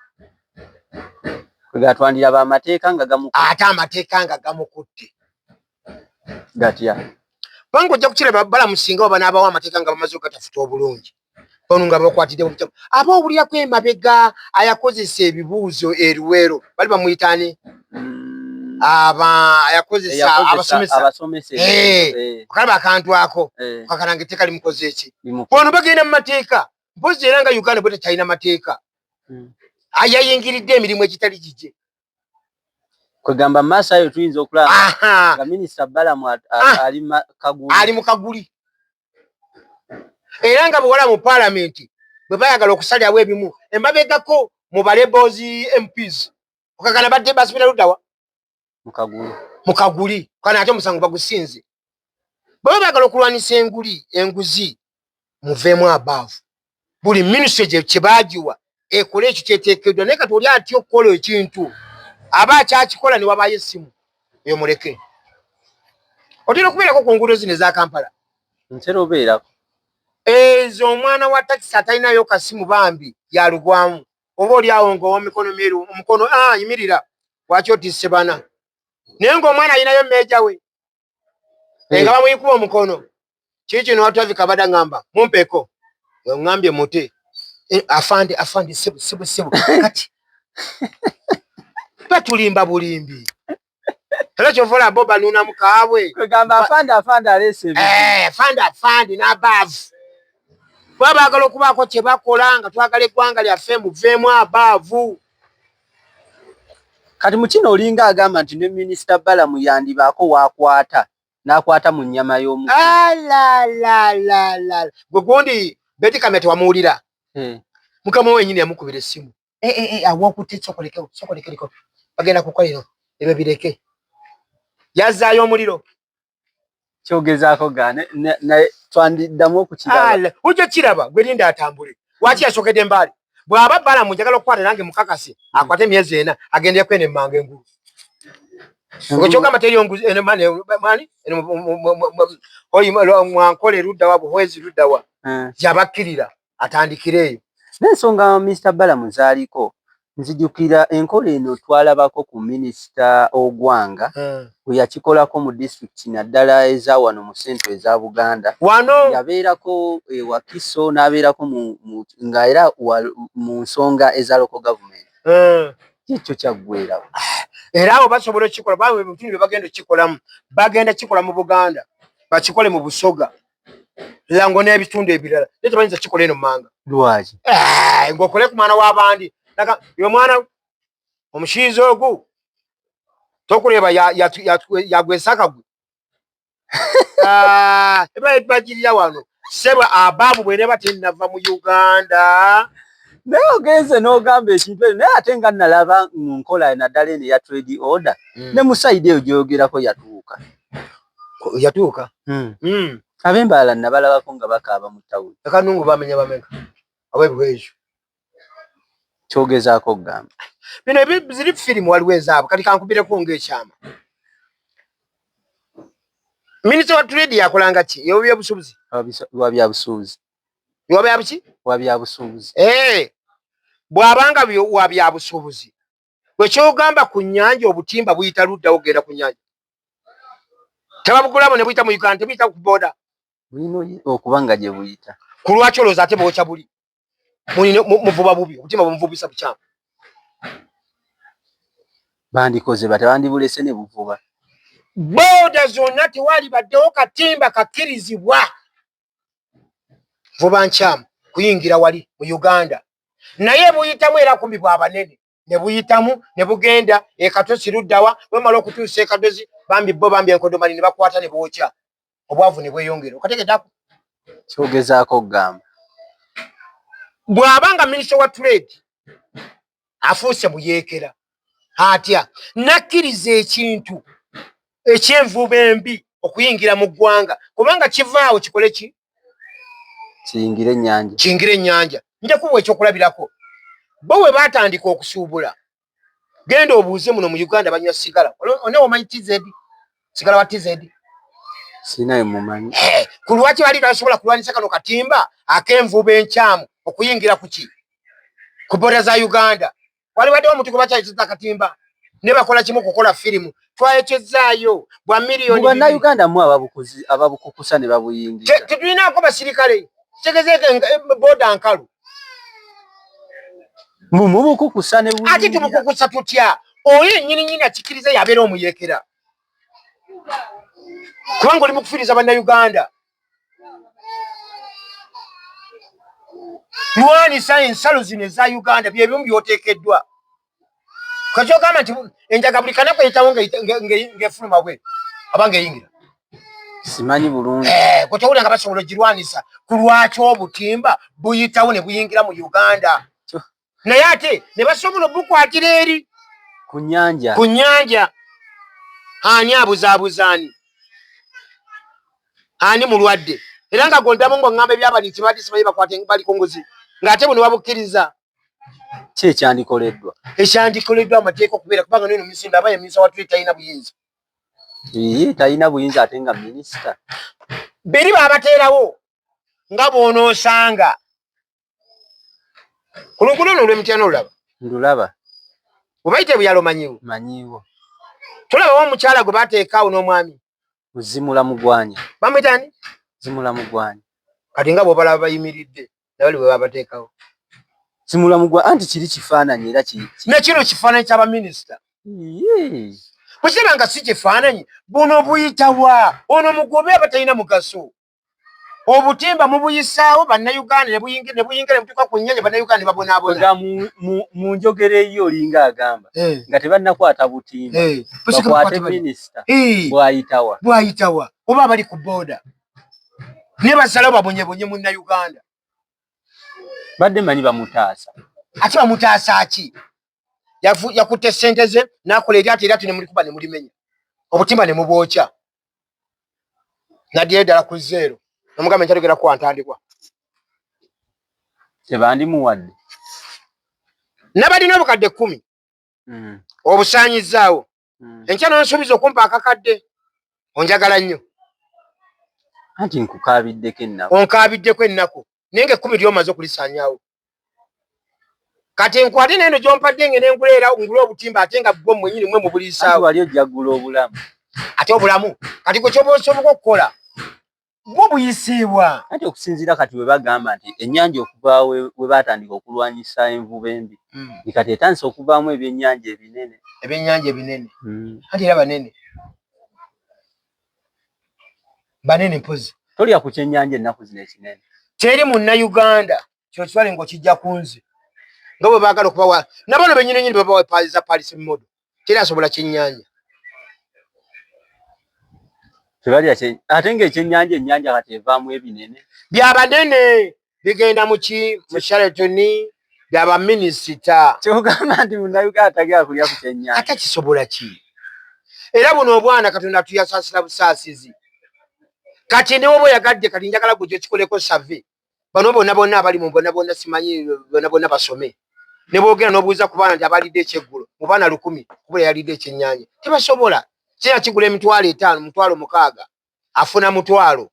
Gatwandiraba amateeka nga gamukutte. Ate amateeka nga gamukutte gatya? Kubanga ojja kukiraba balamusinga oba n'abawa amateeka nga bamaze okugatafuta obulungi, ono nga bakwatidde mu aba owulirako emabega ayakozesa ebibuuzo eruweero bali bamuyita ani? Aba ayakozesa abasomesa okalaba akantu ako kakalanga etteeka limukoze eki? Ono bagenda mu mateeka mpozi, era nga Uganda bwe tekyalina mateeka, ayayingiridde emirimu egitali gigye. Kwegamba maaso ayo tuyinza okulaba nga minisita Balamu ali mu kaguli, era nga bwewala mu paalamenti bwe bayagala okusalirawo ebimu emabegako mu balebozi MPs okagana badde basibira luddawa? Mu kaguli kana, ate omusango bagusinze. Bwe baagala okulwanisa enguli enguzi, muveemu abaavu, buli minisitule kye baagiwa ekole ekyo kyeteekeddwa. Naye kati oli atya okukola ekintu aba akyakikola ne wabaayo essimu eyo muleke. Otera okubeerako ku nguudo zino eza Kampala? Ntera obeerako. Ezo omwana wa takisi atalinayo kasimu bambi yalugwamu, oba oli awo nga owamikono myeru omukono yimirira, waki otisse bana? Naye ng'omwana alinayo meeja we nga bamuyikuba omukono kiki kino wa traffic abadde ngamba mumpeko ngambye mute afande afande sebu sebu sebu. Kati batulimba bulimbi, era kyova olaba bo banuunamu kaabwe. Kwegamba afande afande aleese afande afande n'abaavu baba baagala okubaako kye bakola nga twagala eggwanga lyaffe, muveemu abaavu. Kati mu kino olinga agamba nti ne minisita Balamu yandibaako waakwata n'akwata mu nnyama y'omu. Alalalala, gwe gundi Beti Kamya tewamuwulira? Mukama wenyini yamukubira essimu, awokutte sokolekewo sokolekereko bagenda kukolero ebyo bireke, yazzaayo omuliro. Kyogezaako gaane naye twandiddamu okukiraba. Ujja kiraba, gwe linda atambule. Waki yasookedde Mbaale? Bw'aba Balamu njagala okukwata nange mukakase akwate emyezi 4 agendereko eno emmanga engulu. Okyogamba teriyo nguzi eno mani mwankole luddawa Buhwezi luddawa yabakkirira atandikire eyo. N'ensonga Mr Balamu zaaliko, nzijukira enkola eno twalabako ku minisita Ogwanga bwe yakikolako mu disitulikiti naddala eza wano mu central eza Buganda. Wano yabeerako e Wakiso n'abeerako nga era mu nsonga eza local government. Kikyo kyaggwerawo. Era abo basobola okukikola ebitundu bye bagenda okukikolamu, bagenda kikola mu Buganda, bakikole mu Busoga, Lango n'ebitundu ebirala, naye tebayinza kikola eno manga. Lwaki? Ng'okole ku mwana w'abandi yo mwana omushiiza ogu tokureeba yagwesa akagwe ebagirira wano sebo abaabu bweneba tenava mu Uganda. Naye ogenze n'ogamba ekintu ekyo, naye ate nga nalaba mu nkola naddala eno eya trade order, ne mu side eyo gy'oyogerako yatuuka. Yatuuka. Ab'embalala nabalabako nga bakaaba mu tawuni. Akanungu bamenya bameka ab'ebwejo. Kyogezaako okugamba bino ziri firimu waliwo ezaabwe. Kati kankubireko ng'ekyama, minisita wa trade yakolanga ki? Yobyobusuubuzi. Wa byabusuubuzi. Wa byabuki? Wa byabusuubuzi. Bw'abanga wa byabusuubuzi, bwekyogamba ku nnyanja obutimba buyita luddawo genda ku nnyanja, tebabugulabo ne buyita mu Uganda, tebuyita ku boda? Bulina okuba nga gye buyita. Ku lwaki olowooza ate bwokya buli muvuba bubi, obutimba bumuvubisa bukyamu? Bandikoze bate bandibulese ne buvuba. Boda zonna tewali baddewo katimba kakkirizibwa vuba nkyamu kuyingira wali mu Uganda, naye buyitamu era kumbi bwabanene. Ne buyitamu ne bugenda ekatosi luddawa? Bwemala okutuusa ekatosi, bambi bo bambi enkodomani ne bakwata ne bookya, obwavu ne bweyongera. Okategeddako? Kyogezaako okugamba? Bw'aba nga minisita wa trade afuuse muyeekera atya nakkiriza ekintu ekyenvuba embi okuyingira mu ggwanga, kubanga kivaawo kikole ki? Kiyingire ennyanja. Kiyingire ennyanja. Nja kuwa ekyokulabirako. Bo bwe baatandika okusuubula, genda obuuze muno mu Uganda banywa sigala. One omanyi TZ, sigala wa TZ? Sinayo mumanyi. Ku lwaki bali tasobola kulwanyisa kano katimba ak'envuba enkyamu okuyingira kuki ku boda za Uganda? Wali baddewo omuntu gwe bakyayisizza akatimba ne bakola kimu kukola firimu, twayokyezaayo bwa miliyoni. Bannayuganda mu ababukukusa ne babuyingiza. Tetulinaako basirikale, kitegezeeko boda nkalu. Mumubukukusa ne Ate tumukukusa tutya? Oyo ennyini nyini akikiriza yabeera omuyekera, kubanga oli mukufiiriza Bannayuganda. Lwanisa ensalo zino eza Uganda, byebimu byoteekeddwa. Kakyogamba nti enjaga buli kanaku eyitawo ng'efuluma bwe aba ng'eyingira. Simanyi bulungi. Eh, gwe towulira nga basobola ogirwanisa? Ku lwaki obutimba buyitawo ne buyingira mu Uganda, naye ate ne basobola obukwatira eri ku nyanja? Ku nyanja. Ani abuzaabuza ani? Ani mulwadde? Era nga gondamu ngaoŋŋamba ebyabali nti badde simanyi bakwate bali ku nguzi, ng'ate buno babukkiriza. Ki ekyandikoleddwa? Ekyandikoleddwa, amateeka okubeera, kubanga neno misinda aba ye minisita wa trade talina buyinza. Iye, talina buyinza ate nga minisita. Biri babateerawo nga bw'onoosanga ku luguudo luno olw'Emityana, olulaba? Ndulaba. Obayite buyalo, manyiwo? Manyiwo. Tolabawo omukyala gwe bateekaawo n'omwami? Zimula Mugwanya. Bamuyita ani? Zimula Mugwanya. Kati nga bw'obalaba bayimiridde, nabali bwe babateekawo. Zimula Mugwanya, anti kiri kifaananyi era Ne kino kifaananyi ky'abaminisita. Bwe kiraba nga si kifaananyi, buno buyitawa? Ono mugobe, aba talina mugaso. Obutimba mubuyisaawo Bannayuganda ne buyingira ne buyingira ne butuuka ku nnyanja, Bannayuganda ne babonaabona. Mu njogera eyo olinga agamba nga tebannakwata butimba, bakwate minisita bwayitawa. Bwayitawa, oba abali ku booda ne basalawo babonyebonye Munnayuganda. Badde manyi bamutaasa. Ate bamutaasa ki? Yakutte sente ze n'akola eryato, eryato ne mulikuba ne mulimenya, obutimba ne mubwokya, nadirayo ddala ku zero, nomugamba nkyatogera kuwa ntandikwa. Tebandimuwadde. Nabalina obukadde 10 obusaanyizaawo. Enkya nonsuubiza okumpa akakadde, onjagala nnyo. Anti nkukaabiddeko ennaku. Onkaabiddeko ennaku, naye nga 10 lyomaze okulisaanyaawo. Kati nkwate neno gyompadde ngende ngula era ngula obutimba, ate nga bwo mwenyini mwe mubuliisaawo. Wali ojja gula obulamu. Ate obulamu kati gwe kyoba osoboka okukola bwo buyisiibwa. Anti okusinziira kati bwe bagamba nti ennyanja okuva we batandika okulwanyisa envuba embi, kati etandise okuvaamu ebyennyanja ebinene. Ebyennyanja ebinene. Anti era banene banene mpozi. Tolya ku kyennyanja ennaku zino ekinene. Teri Munnayuganda kino kitwale ng'okijja ku nze, nga bwe baagala okubawa nabano benyini nyini babawa za Paris model, teri asobola kyennyanja. Tebalya ate ng'ekyennyanja, ennyanja kati evaamu ebinene. Byabanene bigenda muki? Mu Sheraton, byabaminisita. Kyogamba nti Munnayuganda tagenda kulya ku kyennyanja? Ate kisobola ki? Era buno obwana Katonda tuyasaasira busaasizi. Kati ne woba oyagadde, kati njagala gwe gyokikoleko survey, bano bonna bonna abali mu bonna bonna, simanyi bonna bonna basome ne boogera, n'obuuza ku baana nti abalidde ekyeggulo mu baana 1000, kubula yalidde ekyennyanja, tebasobola. Kira kigula 500,000, 60,000, afuna 1,000.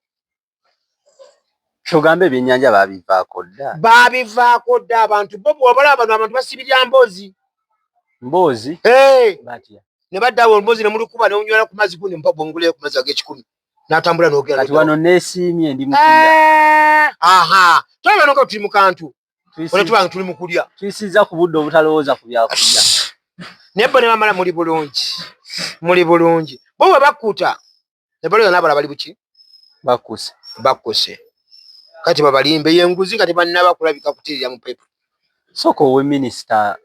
Kyogamba ebyennyanja babivaako dda? Babivaako dda. Abantu bo bwobalaba bano abantu basibirya mboozi. Mboozi? Batya? Ne baddawo emboozi ne mulukuba ne ku mazzi gundi bongulayo ku mazzi ag'ekikumi n'atambula n'ogera. Kati wano neesiimye ndi mukulya. Aha, tolaba no nga tuli mu kantu ona tubanga tuli mu kulya. Tuyisizza ku budde obutalowooza ku byakulya. Naye bo ne bamala muli bulungi, muli bulungi. Bo bwe bakkuta ne balowooza n'abalala bali buki? Bakkuse. Bakkuse. Kati babalimbe yenguzi nga tebannaba kulabika kutirira mu pepa. Sooka owe minisita.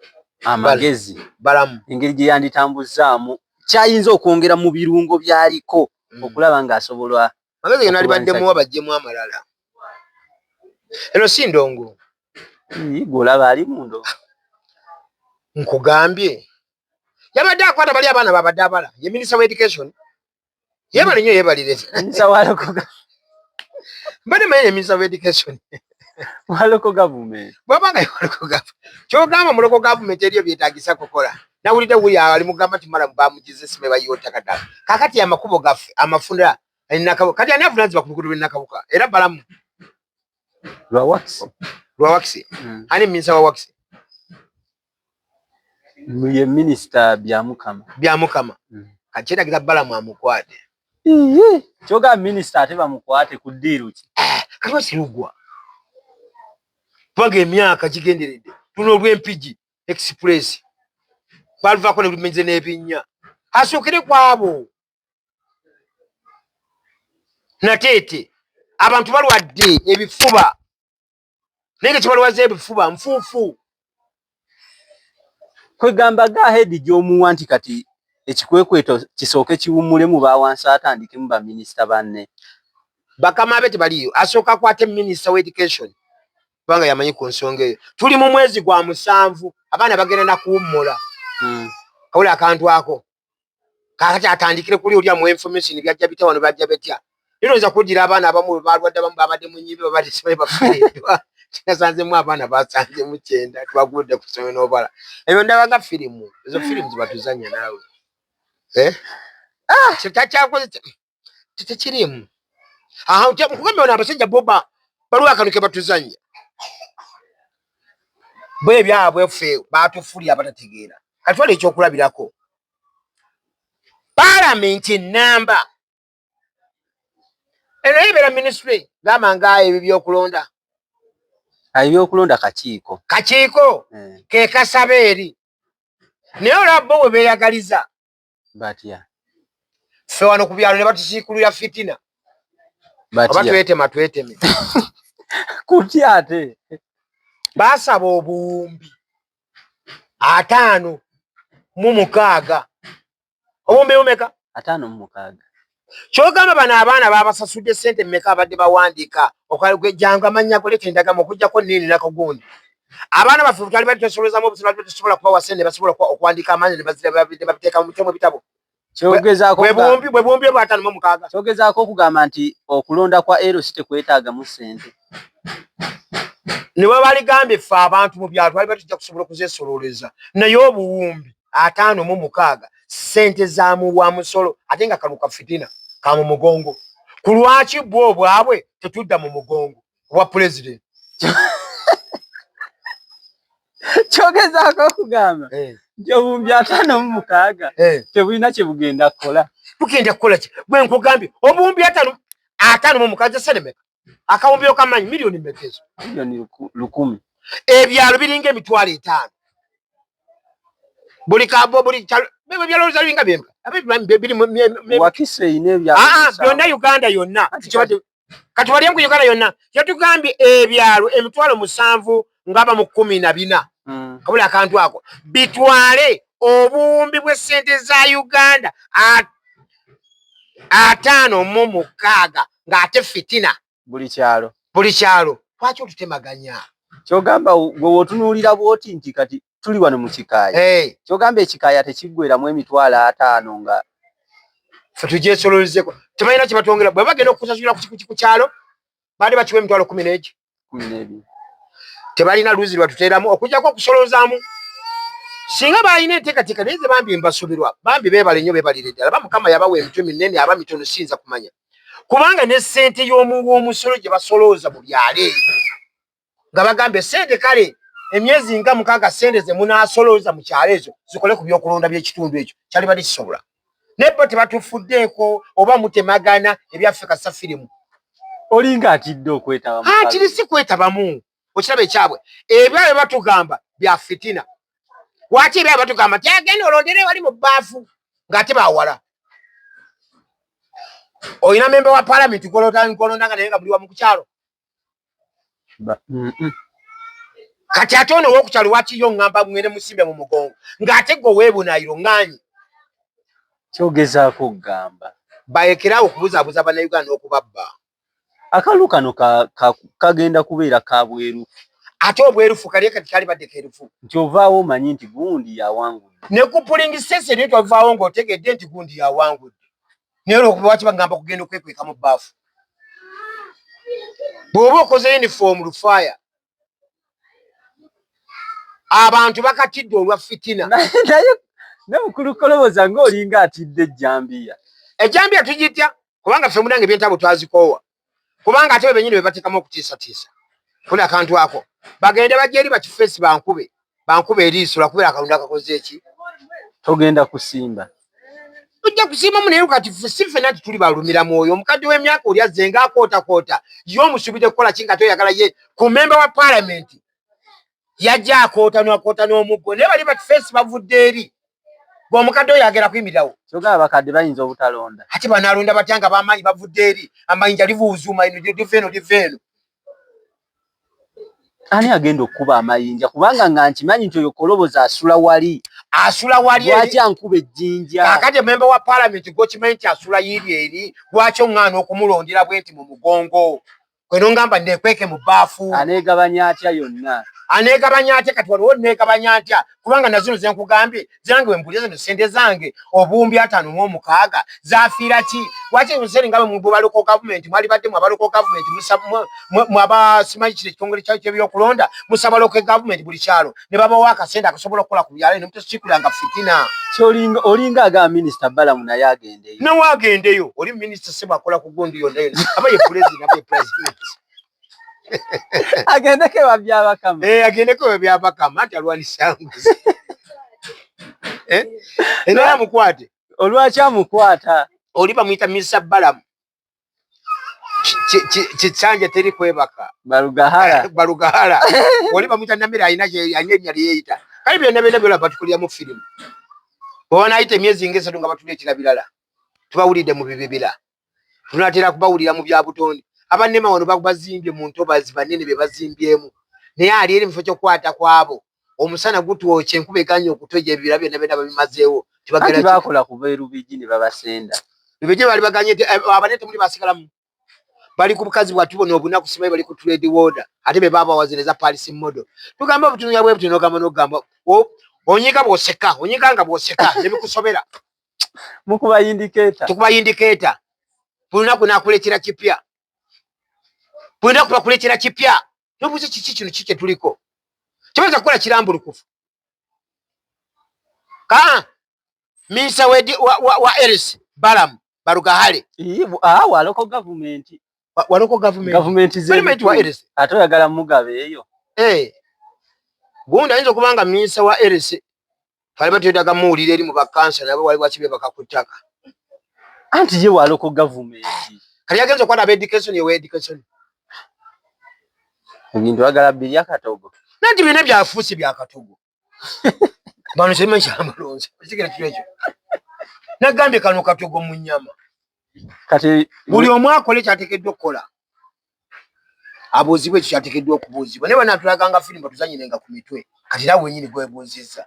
Amagezi Balamu engeri gye yanditambuzzaamu kyayinza okwongera mu birungo by'aliko okulaba ng'asobola. Amagezi ge nalibadde muwa, bajjemu amalala. Eno si ndongo. Gw'olaba ali mu ndongo. Nkugambye yabadde akwata bali abaana babadde abala. Ye minisita wa education, yebale nnyo, yebalire. Minisita wa local Mbadde manyi ye minisita wa education. Wa local government. Bw'aba nga local government, kyogamba mu local government eriyo byetagisa kukola. Nawulidde wuli ali mugamba nti mala bamugize sime bayiyo ttaka ddala. Kakati amakubo gaffe amafunda Nakabuka, kati ani avunanyizibwa ku luguudo lw'e Nakabuka? Era Balamu. Lwa Works. Lwa Works. Ani minisita wa Works? Ye minisita Byamukama. Byamukama. Kati kyetaagisa Balamu amukwate. Kyogamba minisita ate bamukwate ku ddiiru ki? Kati wasirugwa kubanga emyaka gigenderedde. Luno olw'Empigi Express baluvaako ne lumenze n'ebinnya. Asookere ku abo. Nateete abantu balwadde ebifuba, naye nga kibalwaza ebifuba nfuufu. Kwegamba go ahead gy'omuwa nti kati ekikwekweto kisooke kiwummulemu, bawansi atandikemu baminisita banne. Bakama be tebaliyo. Asooka akwate minisita wa education kubanga yamanyi ku nsonga eyo. Tuli mu mwezi gwa 7, abaana bagenda nakuwummula. Kawula akantu ako. Kakati atandikire kuli oli amuwa information, byajja bitya wano, bajja betya. Lino kuddira abaana abamu bwe balwadde, abamu babadde mu nnyimbe, babadde simanyi bafiiriddwa. Kinasanzemu abaana basanzemu 90, tubagudde ku ssomero n'obala. Ebyo ndaba nga firimu, ezo firimu zebatuzannya naawe. Eh? Ah, kyakyakoze tekiriimu. Aha, nkugambye wano abasajja bo baliwo akantu ke batuzannya. Bo ebyabwe ffe batufulya abatategeera. Katwale ekyokulabirako. Paalamenti ennamba eno yebeera minisitule, gamba nga ebyo byokulonda. Ebyokulonda kakiiko. Kakiiko ke kasaba eri, naye olaba bo bwe beeyagaliza. Batya? Ffe wano ku byalo ne batusiikulira fitina oba Batya? twetema tweteme. Kutya ate? Baasaba obuwumbi 56. Obuwumbi bumeka? 56. Kyogamba bano abaana babasasudde sente mmeka abadde bawandiika jangu amannya goleeta endagamu okuggyako nini nakagundi? Abaana baffe twali bali twesolozamu obusobola, tusobola kubawa sente ne basobola okuwandiika amannya ne bazira ne babiteeka mu mitwe ebitabo. Kyogezaako Bwe buwumbi, bwe buwumbi obwa 56. Kyogezaako okugamba nti okulonda kwa LC tekwetaagamu ssente. Ne bwe baligambye ffe abantu mu byalo twali batujja kusobola okuzeesolooleza, naye obuwumbi 56 ssente za muwa musolo, ate nga kano ka fitina ka mu mugongo. Ku lwaki bwo obwabwe tetudda mu mugongo obwa pulezidenti? Kyogezaako okugamba nti obuwumbi 56 tebulina kye bugenda kukola. Bugenda kukola ki? Bwe nkugambye obuwumbi 56 sente meka? Akawumbi okamanyi miliyoni meka ezo? Miliyoni 1,000. Ebyalo biringa 50,000, buli kabo, buli kyalo, ebyalo biringa byemeka? Biri Wakiso erina ebyalo Ah, 7. Byonna, Uganda yonna. Anti Kati wali ku Uganda yonna yatugambye ebyalo 70,000 ngaba mu 14. Kabula akantu ako bitwale obuwumbi bw'essente za Uganda 56 ng'ate fitina. Buli kyalo. Buli kyalo. Lwaki otutemaganya? Kyogamba gwe wotunuulira bw'oti nti kati tuli wano mu Kikaaya, kyogamba ekikaaya tekiggweramu 50,000 nga Ffe tugyesololezeko, tebalina kyebatwongera. Bwe bagenda okusasulira ku kyalo baali bakiwa emitwalo kumi n'egi. 12. Tebalina luzi lwatuteeramu okujjako okusolozaamu. Singa balina enteekateeka, naye nze bambi mbasubirwa, bambi beebale nnyo, beebalire ddala. Ba Mukama yabawa emitwe minene aba mitono, siyinza kumanya, kubanga ne ssente y'omuwa omusolo gye basolooza mu byalo ebyo nga bagambye ssente, kale emyezi nga 6 ssente ze munaasolooza mu kyalo ezo zikole ku byokulonda by'ekitundu ekyo, kyalibadde kisobola. Naye bo tebatufuddeeko oba mutemagana ebyaffe kasa firimu. Olinga atidde okwetaba mu Kiri kalulu. Si kwetabamu, okiraba ekyabwe ebyabwe batugamba bya fitina. Lwaki ebyabwe batugamba ti agenda olondere wali mu bbaafu ng'ate bawala? Olina memba wa palamenti golondanga naye nga buli wamu ku kyalo. Kati ate ono owokukyalo waki yo ngamba mwene musimbe mu mugongo ng'ate gwe weebunayiro ŋŋaanyi. Kyogezaako okugamba. Balekere awo okubuzaabuza Bannayuganda n'okubabba. Akalulu kano kagenda kubeera ka bwerufu. Ate obwerufu kali kati kali badde kerufu. Nti ovaawo omanyi nti gundi yawangudde. Ne ku polling station naye twavaawo ng'otegedde nti gundi yawangudde. Naye olwokuba lwaki bagamba kugenda okwekweka mu bbaafu. Bw'oba okoze uniform lufaaya. Abantu bakatidde olwa fitina. Naye ne mukulu Koloboza ng'olinga atidde ejjambiya. Ejjambiya tugitya kubanga ffe munange ebyentabo twazikoowa. Kubanga ate be bennyini be bateekamu okutiisatiisa. Funa akantu ako. Bagende bajje eri bakifeesi bankube. Bankube eriiso lwakubeera akalundu akakoze eki. Togenda kusimba. Ojja kusimbamu naye kati si ffenna nti tuli balumira mwoyo. Omukadde w'emyaka oli azze ng'akootakoota. Ye omusuubidde kukola ki nga toyagala ye ku mmemba wa paalamenti. Yajja akoota n'akoota n'omuggo naye bali bakifeesi bavudde eri. Gwe omukadde oyo agenda kuyimirirawo. Kyogamba abakadde bayinza obutalonda. Ate banaalonda batya nga b'amaanyi bavudde eri. Amayinja livuuzuuma eno liva eno liva eno. Ani agenda okukuba amayinja kubanga nga nkimanyi nti oyo Koloboza asula wali. Asula wali eri. Lwaki ankuba ejjinja? Kaakati memba wa paalamenti gw'okimanyi nti asula yiiri eri, lwaki oŋŋaana okumulondera bwe nti mu mugongo? Gwe n'ongamba neekweke mu bbaafu. Aneegabanya atya yonna? Aneegabanya atya? Kati waliwo neegabanya ntya? Kubanga na zino ze nkugambye zange we mpulira zino ssente zange obuwumbi 56 zaafiira ki? Lwaki ezo ssente nga bwe ba local government mwali badde mwe aba local government mwaba simanyi kino ekitongole ky'ebyokulonda musaba local government buli kyalo ne babawa akasente akasobola okukola ku byalo ne mutasikulanga fitina. Kyolinga olinga aga minisita Balamu naye agendeyo. Nawe agendeyo oli minisita sebo akola ku gundi yonna yonna aba ye president aba ye president. Agendeko ewa Byabakama. Eh, agendeko ewa Byabakama anti alwanisa nguzi. Eh? Era amukwate. Olwaki amukwata? Oli bamuyita Mr. Balamu. Kitsanja teri kwebaka. Balugahala. Balugahala. Oli bamuyita Namira alina erinnya lye yeeyita. Kale byonna byonna byolaba batukuliramu firimu. Bwe wanaayita emyezi ng'esatu nga batuleetera birala. Tubawulidde mu bibibira. Tunaatera kubawulira mu bya butonde. Abanema wano bazimbye mu ntobazi banene be bazimbyemu. Naye ali eri mu kifo ky'okukwata kw'abo. Omusana gutwokya enkuba eganye okutojja ebibira byonna byonna babimazeewo. Anti baakola kuva e Lubigi ne babasenda. Lubigi bali baganye abanene temuli basigalamu. Bali ku bukazi bwattu buno obunaku simanyi bali ku trade order ate be baabawa zino eza Paris model. Tugamba obutunuya bwe buti n'ogamba n'ogamba onyiga bw'oseka onyiga nga bw'oseka ne bikusobera. Mukuba indicator. Tukuba indicator. Buli lunaku n'akuleetera kipya. Buli lunaku bakuleetera kipya. N'obuuza kiki kino ki kye tuliko. Kibayinza kukola kirambulukufu. Ka Minisita wa Eris Balamu Barugahale. Wa local government. Wa local government. Government ze wa Eris. Ate oyagala Mugabe eyo. Eh. Gundi ayinza okuba nga minisita wa Eris twali batwetaaga muwulira eri mu bakansa nabo wali waki beebaka ku ttaka. Anti ye wa local government. Kati yagenze okukwata aba education ye wa education. Ebintu oyagala birya katogo. Nanti byonna byafuuse bya katogo. Bano simanyi kyamalonzi. Okitegera kiro ekyo. Nagambye kano katogo mu nnyama. Kati buli omu akole kyateekeddwa okukola. Abuuzibwe ekyo kyateekeddwa okubuuzibwa. Naye banaatulaganga firimu batuzanyirenga ku mitwe. Kati naawe wennyini gwebuuzizza.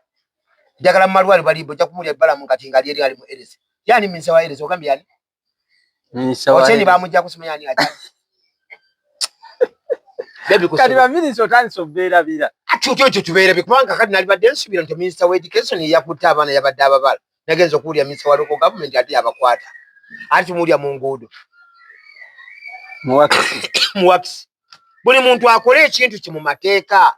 Njagala mu malwaliro bali ojja kumuwulira Balamu kati ng'ali eri ali mu Eris. Ye ani minisita wa Eris ogambye ani? Minisita wa Okyeni bamuggyako simanyi ani ajja. Kati baminisita otandise obeerabira. Ati otyo ekyo tubeerabe kubanga kati nalibadde nsuubira nti minisita wa education yeyakutte abaana yabadde ababala. Nagenze okuwulira minisita wa local government ate yabakwata. Ate tumuwulira mu nguudo. Mu wakisi. Buli muntu akole ekintu kye mu mateeka.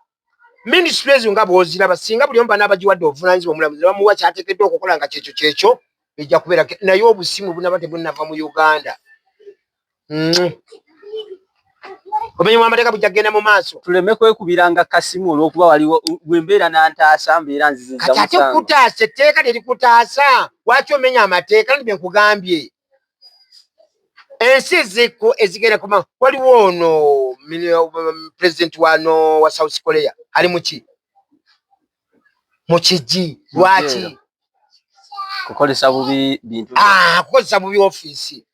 Minisitule ezo nga bw'oziraba singa buli omu banaabagiwadde obuvunaanyizibwa omulamuzi ne bamuwa ky'ateekeddwa okukola nga kyekyo kyekyo bijja kubeera naye obusimu bunaba tebunnava mu Uganda. Obumenyi bw'amateeka bujja kugenda mu maaso. Tuleme kwekubiranga kasimu olw'okuba waliwo bwe mbeera n'antaasa mbeera nzizizza Kati ate musango. kutaasa etteeka terikutaasa lwaki omenya amateeka nti bye nkugambye. Ensi eziko ezigenda kuma waliwo ono president wano wa South Korea ali muki mu kigi lwaki kukozesa bubi bintu kukozesa bubi ofiisi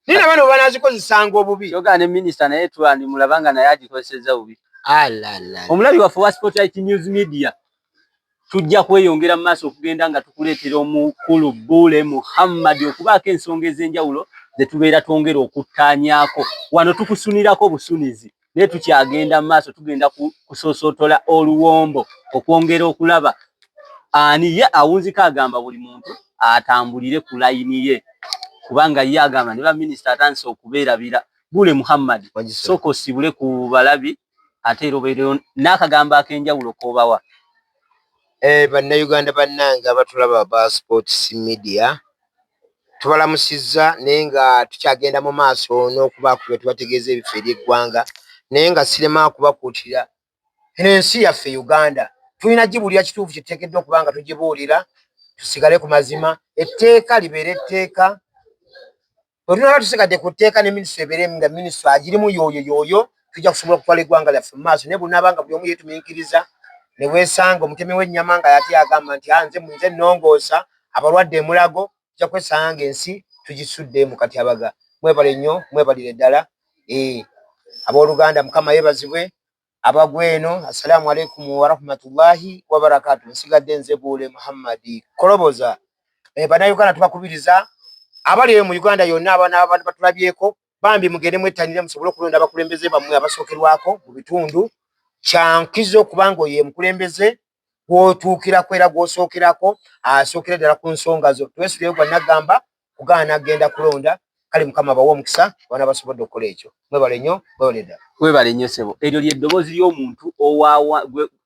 naye nabano banazikozesanga obubi yoga ne minisita naye twandimulaba nga naye agikozesezza bubi. Omulabi waffe wa Spotlight News Media, tujja kweyongera mu maaso okugenda nga tukuleetera omukulu Bbuule Muhammad okubaako ensonga ez'enjawulo ze tubeera twongera okuttaanyaako. Wano tukusunirako busunizi, naye tukyagenda mu maaso, tugenda kusoosotola oluwombo okwongera okulaba ani ye awunzika. Agamba buli muntu atambulire ku layini ye, kubanga ye agamba ne baminisita atandise okubeerabira. Bbuule Muhammad, sooka osibule ku balabi, ate era obeereyo n'akagambo ak'enjawulo k'obawa. Bannayuganda bannange abatulaba ba Sports Media, tubalamusizza, naye nga tukyagenda mu maaso n'okubaako bye tubategeeza ebifo eri eggwanga, naye nga sirema kubakuutira. Eno ensi yaffe Uganda tulina gibuulira kituufu kyetuteekeddwa okuba nga tugibuulira, tusigale ku mazima, etteeka libeere etteeka. Bwe tunaaba tusigadde ku tteeka ne minisitule ebeere nga minisitule agirimu yooyo yooyo, tujja kusobola okutwala eggwanga lyaffe mu maaso. Naye bw'onaaba nga buli omu yeetumiikiriza ne weesanga omutemi w'ennyama nga ate agamba nti nze nze nnongoosa abalwadde emulago, tujja kwesanga ng'ensi tugisudde mu katyabaga. Mwebale nnyo, mwebalire ddala. Abooluganda, Mukama yeebazibwe. Abagwa eno, assalaamu alaikum warahmatullahi wabarakatu. Nsigadde nze Buule Muhammadi Koloboza. Bannayuganda tubakubiriza abali eyo mu Uganda yonna, abaana abantu batulabyeko, bambi mugende mwettanire musobole okulonda abakulembeze bammwe abasookerwako mu bitundu. Kyankizo kubanga oyo ye mukulembeze gw'otuukirako era gw'osookerako, asookera ddala ku nsonga zo. Twesuleyo gwa naggamba kugaana kugenda kulonda. Kale Mukama abawe omukisa abaana basobodde okukola ekyo. Mwebale nnyo, mwebale ddala. Webale nnyo ssebo. Eryo ly'eddoboozi ly'omuntu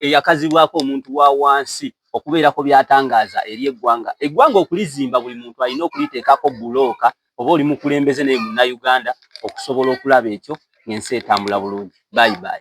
eyakazibwako omuntu wa wansi okubeerako by'atangaaza eri eggwanga. Eggwanga okulizimba, buli muntu alina okuliteekako bulooka, oba oli mukulembeze naye Munnayuganda, okusobola okulaba ekyo ng'ensi etambula bulungi. Bye bye.